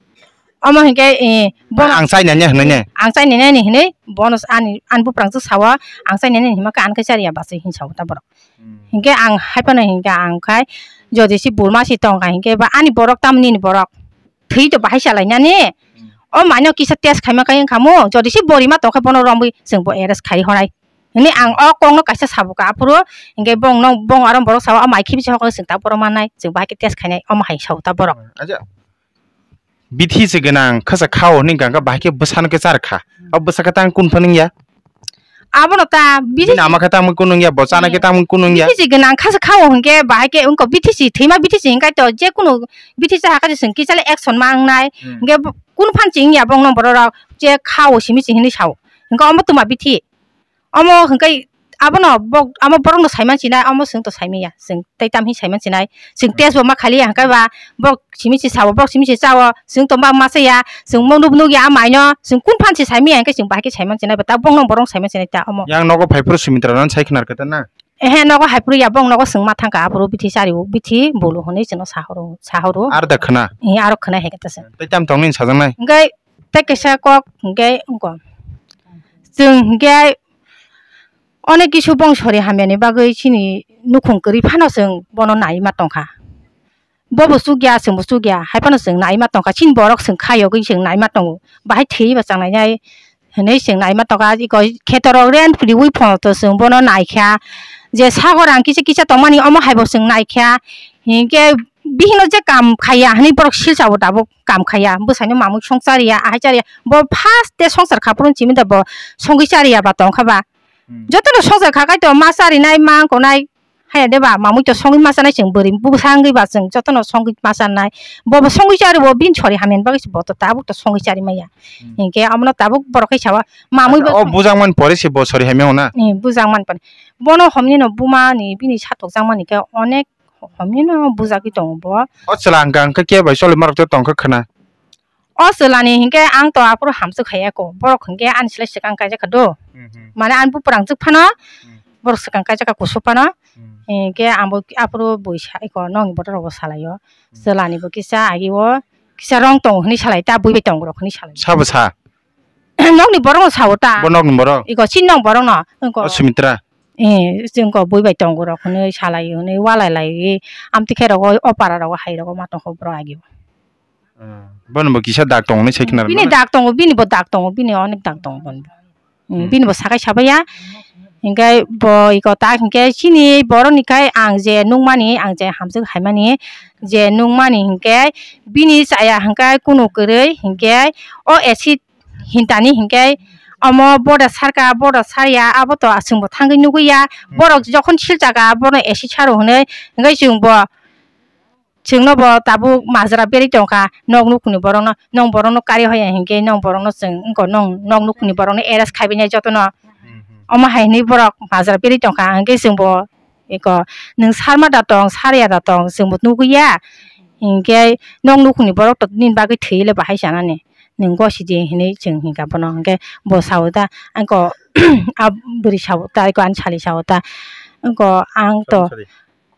Omo hinkhe, eh, bono ang chainani hinwi ne? Ang chainani hinwi, bono ani, ani buprang jwk sao, ang chainani hinma khe ano khe char ya bachwi hin sao ta borok. Hmm. Hinkhe ang hai phano hinkhe ang khai, jodi si bulma si tong kha hinkhe ba ani borok tamni ni borok. Thwi to bahai chalainani. Hmm. O maino kisa test khaima khe wngkha mo, jodi se borima tongkhe bono romwi chwng bo arrest khai honai. Hwnwi ang o kokno kaisa sabuka aphuru, hinkhe bongno, bong aro borok sao, "O mai khibichi hokhe chwng ta borok mannai, chwng bahai khe test khainai," omo hai sao ta borok. Acha. Bithi se gwnang, khasa khao hwnwi hwnkha, bahai khe bwsano khe char kha. O bwsa khe tang kun phano wngya? Abono ta bithi Bini ama khe tamo kunung ya, bo chana khe tamo kunung ya. Bithi si gwnang kha se khao hwnkhe bahai khe wngko bithi si thwima bithi si hwnkhe to je kunu bithi cha hakha se chwng kisa le action ma wngnai. Hmm. Hwnkhe bo-, kun phan ching ya bongno borok rok je khao simi si hinwi sao. Hwnkhe omo tuma bithi. Omo hwnkhe abono bok-, amo borokno saiman sinai, omo chwng to saimanya, chwng tei tamhi saiman sinai, chwng test bo ma khaliya hwnkhe ba borok simi se sao, borok simi se chao, chwng to ma masa ya, chwng mo nuk nuk ya amaino, chwng kun phan se saimanya hwnkhe chwng bahai khe saiman sinai ba, ta bongno borok saiman sinai ta omo. Yang nogo phai phuru Sumitra no sai khwnar khe ta na? Ehe, nogo hai phuru ya, bong nogo chwng ma thangkha, aphuru bithi chari o, bithi bolo hwnwi chwngno sahoro, sahoro. Ar da khwna? Ee, aro khwna hai khe ta chwng. Tei tam tongni sajaknai? Hwnkhe tei kaisa kok hwnkhe wngkha. Chwng hwnkhe onek kisu bong sori hamyani bagwi chini nukhung kwrwi phano chwng bono naiwi ma tongkha. Bobo chukya, chwngbo chukya, hai phano chwng naiwi ma tongkha. Chini borok chwng kha yogwi chwng naiwi ma tongo. Bahai thwiwi ba chang nainai hwnwi chwng naiwi ma tongkha. Iko khetorok rent riwi phono to chwng bono naikha. Je sagor ang kisa kisa tongmani omo haibo chwng naikha. Hinkhe bihikno je kam khaiya hwnwi borok silsao tabuk kam khaiya, bwsaino mamwi song chariya, ahai chariya, bo first de songsar kha phuru simi da bo songwi chariya ba tongkha ba. Hmm. Jotono songsar kha kaitor ma charinai, ma wngkonai, haya de ba mamwi to songwi ma chanai chwng bwrwi bwsa wngwi ba chwng jotono songwi ma chanai, bo bo songwi chari bo bini sori hamya ni bagwi se bo to tabuk to songwi chari maya. Hmm. Hinkhe omono tabuk borok khe sawa mamwi. Acha, bo o bujang man pore se bo sori hamya ona? Eh, bujang man pore. Bono homni no buma ni bini satok jang mani khe onek Homni no bujagwi tongo bo. O chwla hwnkha hwnkhe kebo bai choli marok tei tongkha khwna. O chwla ni hinkhe ang to aphuru hamswk hai eko. Borok hinkhe ani slai swkang kaijak kha do. Mhm. Mane ani buprang swk phano, Hmm. borok swkang kaijak kha kusu phano. Hmm. Hinkhe ang bo aphuru bui sa eko nokni botorok bo salai o. Hmm. Chwla ni bo kisa agi o kisa rong tongo hinwi salai ta bui bai tongo rok hinwi salai. Sabo sa? Nokni borok no sao ta. Bo nokni borok? Iko chini nok borok no. Eko. O Sumitra? Eh, chwng ko bui bai tongo rok hwnwi salai hwnwi walai lai amtwi khe rogo o para rogo hai rogo ma tongkho borok agio. Ah, bono bo kisa dak tongo hinwi sai khna rw mano. Bini dak tongo, bini bo dak tongo, bini onek dak tongo bono. Hmm, hmm. Bini bo sakai sabaiya. Hinkhe bo iko ta hinkhe chini borok ni khai ang je nukmani, ang je hamswk haimani, je nukmani hinkhe bini chaya hinkhe kunu kwrwi hinkhe o acid hintani hinkhe omo boda sarka, boda sarya, abo to chwngbo thangwi nugwi ya. Hmm. Borok jokhon silchaka, bono acid saro hwnwi, hwnkhe chwngbo, chwngno bo tabuk majra berwi tongkha, nok nukhungni borokno, nong borokno kari hoya hinkhe nong borokno chwng wngkha, nong nok nukhungni borokno arrest khaibainai jotono. Hmm, hmm. Omo hai hwnwi borok majra berwi tongkha, hwnkhe chwngbo Eko, nwng sarma da tong, sarya da tong, chwngbo nugwi ya. Hinkhe nok nukhungni borok to nini bagwi thwiwi le bahai sanani. Nwng gosidi hinwi chwng hinkha bono. Hinkhe bo sao da, angko, a bwrwi sao ta, eko ani sali sao ta. Angko, ang to, Sorry,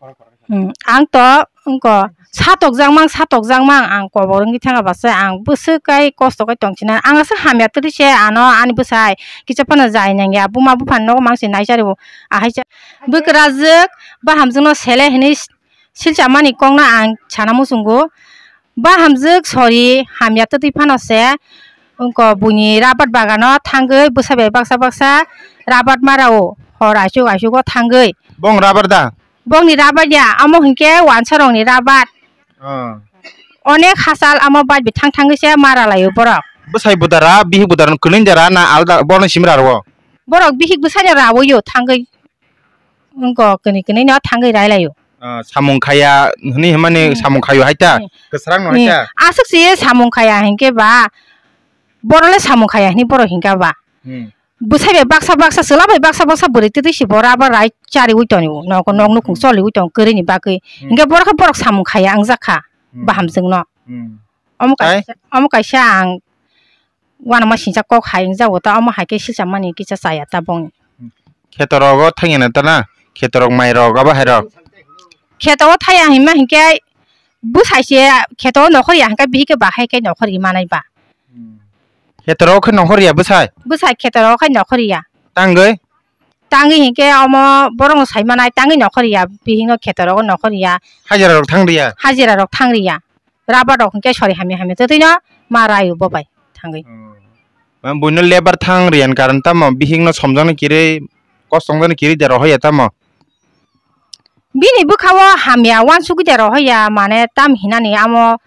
sorry. Hmm, ang to, angko, satokjak mang, satokjak mang, ang kobor wngwi thangkha basa, ang bwswk kai kosto kai tongsinai. Ang aswk hamya twtwi se ano ani bwsai kisa phano jai nangya. Buma buphani nogo mang se nai chari bo. Ahai cha bwkrajwk bahamjwkno sele hinwi silchamani kokno ang sana muchungo. Bahamjwk sori hamya twtwi phano se wngko buini rabar bagano thangwi bwsai bai baksa baksa rabar mara-o hor aisuk aisuk o thangwi. Bong rabar da? Bongni rabar ya, amo hinkhe wansarokni rabar. Ah. Onek hachal amo bai bithang thangwi se mara laio borok. Bwsai budara, bihik budara kwnwi dara na alda bono simi raro? Borok bihik bwsai no raoyo thangwi. Wngko kwnwi kwnwi no thangwi rai laio. Ah, samung khaya hwnwi hwnmani Hmm. samung khayo hai ta? Hmm. Kwsrang no hai Hmm. ta? Aswk se samung khaya hinkhe ba, borok le samung khaya hwnwi borok hinkha ba. Hmm. Bwsai bai baksa baksa, chwla bai baksa baksa bwrwi twtwi si bo rabar rai chariwi tongo, nok nok nukhung Hmm. choliwi tongo kwrwini bagwi. Hmm. Hinkhe borok khe borok samung khaya wngjak kha Hmm. bahamjwkno. Hmm. Omo Tai? kaisa, omo kaisa ang uanama singcha kok hai wngjago ta, omo hai khe silchamani kisa chaya ta bongni. Kheto rogo thangya na ta na? Kheto rok mai rok abo hai rok? Kheto o thaya hinma hinkhe bwsai se kheto o nokhor ya hinkhe bihik khe bahai khe nokhor ri manai ba. Hmm. Kheto rogo khe nokhor ya bwsai? Bwsai kheto rogo khe nokhor ya. Tangwi? Tangwi hinkhe omo borok no sai manai tangwi nokhor ya, bihik no kheto rogo nokhor ya. Hajira rok thang riya? Hajira rok thang riya. Rabar rok hinkhe sori hamya hamya twtwi no ma raio bo bai thangwi. Hmm. Buino lebar thang riyan karon tamo bihik no somjakno kirwi kos tongjakno kirwi de rohoya tamo? Bini bwkha-o hamya uansukgwi de rohoya, mane tam hinani amo.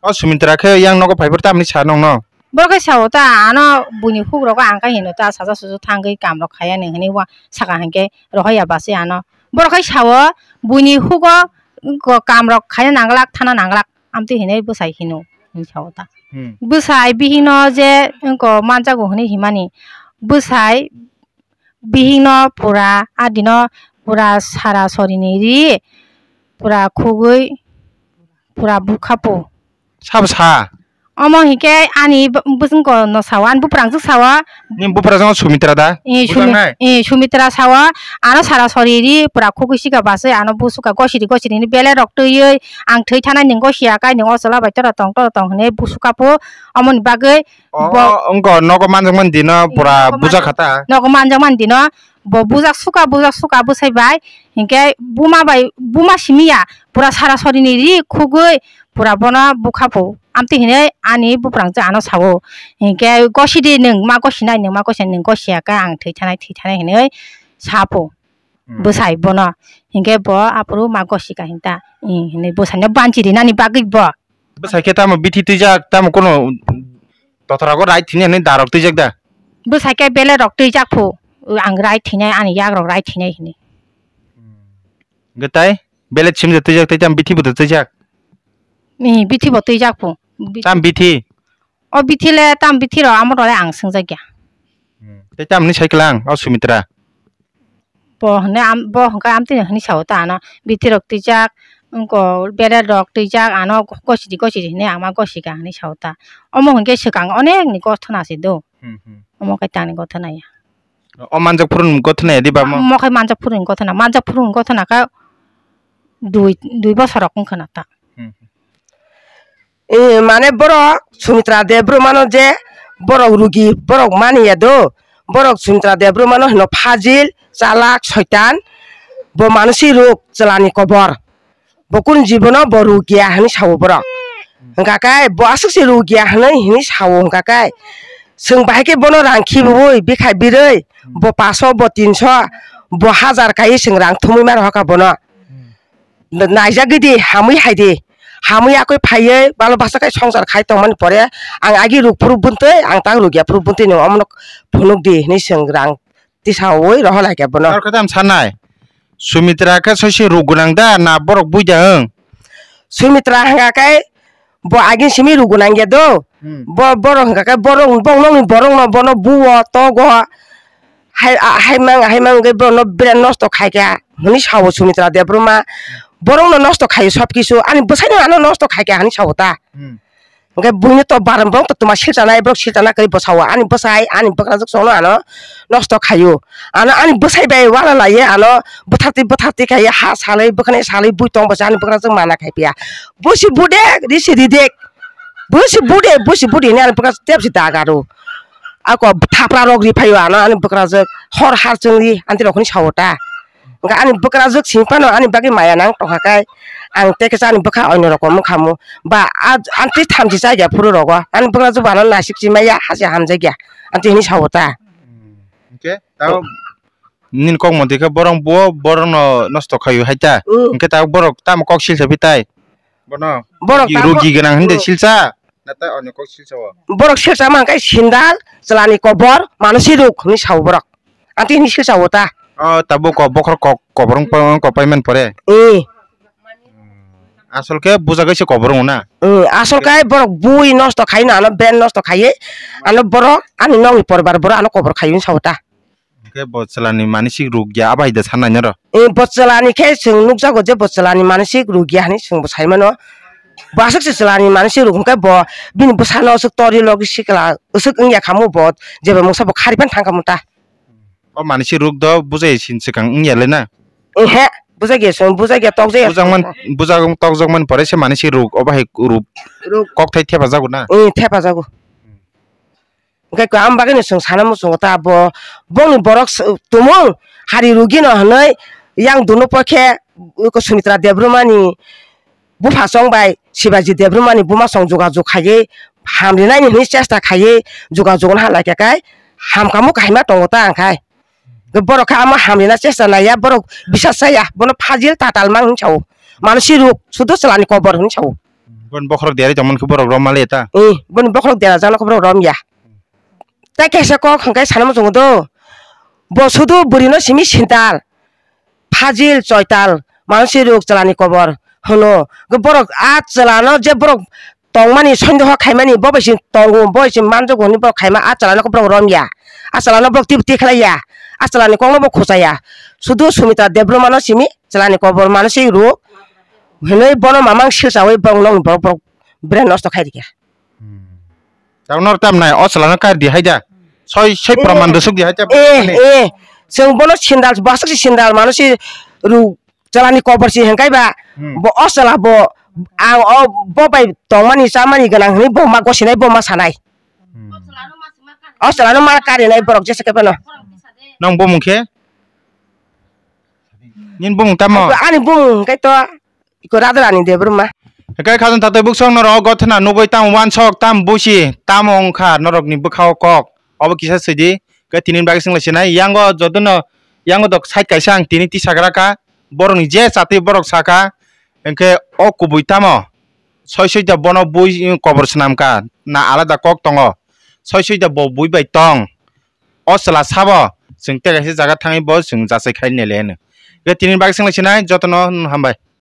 O Sumitra khe yang nogo phaiphuru tamni sa nongno? Borok khe sao ta ano buini huk rogo ang khe hino ta saja suju thangwi kam rok khaya ni hinwi wa saka hinkhe rohor ya basi ano. Borok khe sao buini hugo ko kam rok khaya nanglak thana nanglak amtwi hinwi bwsai hino hinwi sao ta. Hmm. Bwsai bihikno je wngko manjago hinwi himani bwsai bihikno pura adino pura sara sorini ri pura khugwi pura bukhapo. Sabo sa? Omo hinkhe ani b-, bwswngko no sao, ani buprang swk sao. Ni buprang jang Sumitra da? Eh, Sumi-, Bujaknai? Eh, Sumitra sao, ano sara sori ri pura khugwi sika baswi ano busuka gosiri gosiri ni bele rok twiwi ang thwi thanai ning gosia kai ning o chwla bai tora tong tora tong hinwi busuka po, omoni bagwi O, bo wngkha nogo manjakmani dino pura Nogo buja manjak-, khata. Nogo manjakmani dino bo bujak suka, bujak suka bwsai bai. Hinkhe buma bai, buma simi ya, pura sara sorini ri khugwi pura bono bukha pho. Amtwi hinwi ani buprang je ano sao. Hinkhe gosidi nwng ma gosinai, nwng ma gosinai, nwng gosiya khe ang thwi thanai, thwi thanai hinwi sa pho. Hmm. Bwsai bono. Hinkhe bo aphuru ma gosika hinta. Hinwi bwsaino banchi rinani bagwi bo. Bwsai khe tamo bithi twijak, tamo kono dothrago rai thini hinwi darok twijak da? Bwsai khe bele rok twijak phu, ang rai thinai, ani yak rok rai thinai hinwi. Hwnkhe tai bele simjak twijak, tai tamo bithi bo twijak? Ni bithi bo twijak phu. Bi- Tamo bithi? O bithi le tamo bithi rok amo rok le ang swngjak ya. Tei tamni sai klang o Sumitra? Bo hwnwi am-, bo hwnkhe amtwino hwnwi sao ta ano, bithi rok twijak, wngko bere rok twijak, ano gosidi gosidi hwnwi ama gosika hwnwi sao ta. Omo hwnkhe swkang onekni gothona se do. Hmm, hmm. Omo khe tangni gothona ya. O manjak phuruni gothona ya di ba mo? Omo khe manjak phuruni gothona, manjak phuruni gothona khe dui, dui bosor rok wngkha na ta. Hmm, hmm. Eh, mane borok Sumitra Debbarmano je borok rugi, borok mani ya do, borok Sumitra Debbarmano hino phajil, chalak, soitan, bo manusik ruk, chwlani kobor. Bo kunu jibono bo rugiya hinwi sao borok. Hwnkha khe bo aswk se rugiya hinwi, hinwi sao hwnkha khe. Chwng bahai khe bono rang khibiui, bikhai birui, bo paso, bo tinso, bo hajar kaiwi chwng rang thumui ma rohor kha bono. Naijagwi di, hamwi hai di. Hamwi yakwi phaiwi balo basa khai songsar khai tongmani pore ang agi ruk phuru buntwi, ang tak ruk ya phuru buntwi nwng omono phunuk di hinwi chwng rang tisaui rohor lai kha bono. Aro khe tamo sanai? Sumitra khe soise ruk gwnang da na borok bui da wng? Sumitra hwnkha khe bo agin simi ruk gwnang ya do. Hmm. Bo, borok hwnkha khe borok, bo nokni borokno bono buo, togo. Hai, a, hai mang, hai mang wngwi borokno bere nosto khai kha hwnwi sao Sumitra Debbarma. Borokno nosto khaio sob kisu, ani bwsaino ano nosto khai kha hwnwi sao ta. Hmm. Hwnkhe buino to barom borok to tuma silchana, borok silchana kwrwi bwsao, ani bwsai, ani bwkrajwk chwngno ano nosto khaio. Ano ani bwsai bai uana laiwi ano bwthartwi bwthartwi khaiwi ha salwi bwkhani salwi bui tong bwsa ani bwkrajwk mana khai phiya. Busi budek, risi ridek. Busi bude, busi bude hinwi ani bwkrajwk tepsi dagaro. Ako thapra rok ri phaio ano ani bwkrajwk hor har chwngri anti rok hinwi sao ta. Hwnkhe ani bwkrajwk simi phano ani bagwi maya nang tongkha khe ang tei kisa ani bwkha onno rokom wngkha mu ba a, ani twi thamchi chaiya phuru rogo ani bwkrajwk bo ano naisik chimaya hachwi hamjakya anti hinwi sao ta. Hwnkhe tao nini kok montwi khe borok bo borokno nosto khaio hai ta. Mm. Hwnkhe tao borok tamo kok silsa pi tai? Bono borok rugi, tamo rugi gwnang hinde mm. Silsa. Na tai onno kok silsa o? Borok silsa man khe sindal, chwlani kobor, manusik ruk hinwi sao borok. Anti hinwi silsa o ta. O tabuk kok bokhorok kok kobor wng pa-, wng kok paiman pore. Eh. Asol khe bujagwi se kobor wngo na? Eh, asol khe borok bui nosto khai no ano ben nosto khaiwi ano borok ani nokni porbar borok ano kobor khai wng sao ta. Hwnkhe bo chwlani manisik ruk ya, abo hai da sanai noro? Eh, bo chwlani khe chwng nukjago je bo chwlani manisik ruk ya hinwi chwngbo sai mano. Bo aswk se chwlani manisik ruk hwnkhe bo bini bwsano aswk tori logi sikla aswk wngya khamu bo jeba mungsa bo kharipan thang khamu ta. O manisik ruk do bujai sin swkang wngya le na? Ehe, bujai ge chwng, bujai ge tok jaya. Bujakman, bujak tokjakmani pore se manisik ruk, obo hai ruk. Ruk. Kokthai thepajago na? Eh, thepajago. Hwnkhe khe ang bagwino chwng sana muchungo ta bo, bongni borok s-, tumung hari rugino hwnwi yang duno pokhe Sumitra Debbarmani buphasong bai Shibaji Debbarmani bumasong jogajog khaiwi hamrinaini hwnwi chesta khaiwi jogajog wngna halai khe kai hamkamo kahaima tongo ta ang khai. Borok khe amo hamrina chesta naiya, borok bisas chaya, bono phajil tatal mang hwnwi sao. Manusik ruk, sudo chwlani kobor hwnwi sao. Bon bokhorok deroi tongmani khe borok rom maliya ta? Eh, boni bokhorok dera jano khe borok rom ya. Tai kaisa kok hwnkhe sana muchungo do. Bo sudu bwrwino simi sintal. Phajil choital. Mansi ruk chalani kobor. Hwno. Borok a chalano je borok tongmani sondeho khaimani bo bai se tongo, bo bai se manjago hwnwi borok khaima a chalano khe borok rom ya. A chalano borok tip tikhlai ya. A chalani kokno bo khuchaya. Sudu Sumitra Debbarma no simi chalani kobor mansi ruk. Hwnwi bono mamang silsawi borok nokni borok borok brain nosto khai rikha. Hmm. Tabuk norok tam nai, o chwla no kar di hai da. Soi, soi Eh, praman rwsuk di hai da. Eh, eh. Chwng bono sindal, bwswk se sindal mano se ru chalani kobor se hengkai ba. Hmm. Bo o chwla bo ang o bo bai tongmani chamani gwnang hwnwi bo ma gosinai bo ma sanai. Hmm. O chwla no ma karinai borok jesa khe phano. Nang bumung khe? Nini bumung tamo? Ani bumung hengkai to. Iko Radharani Debbarma. Hingke khajang tatai buksong norok o gothana nugui tamo wansok, tamo busi, tamo wngkha norokni bwkhao kok. Obo kisa swidi, hingke tini bagwi swnglaisina. Yango jotono, yango dok side kaisa ang tini tisagra kha. Borokni je chati borok saka, hingke o kubui tamo? Soi soita bono bui kobor swnamkha, na alada kok tongo? Soi soita bo bui bai tong. O chwla sabo chwng tei kaisa jaga thangwi bo chwng jachai khai nai le hwno. Hingke tini bagwi swnglaisina, jotono hambai.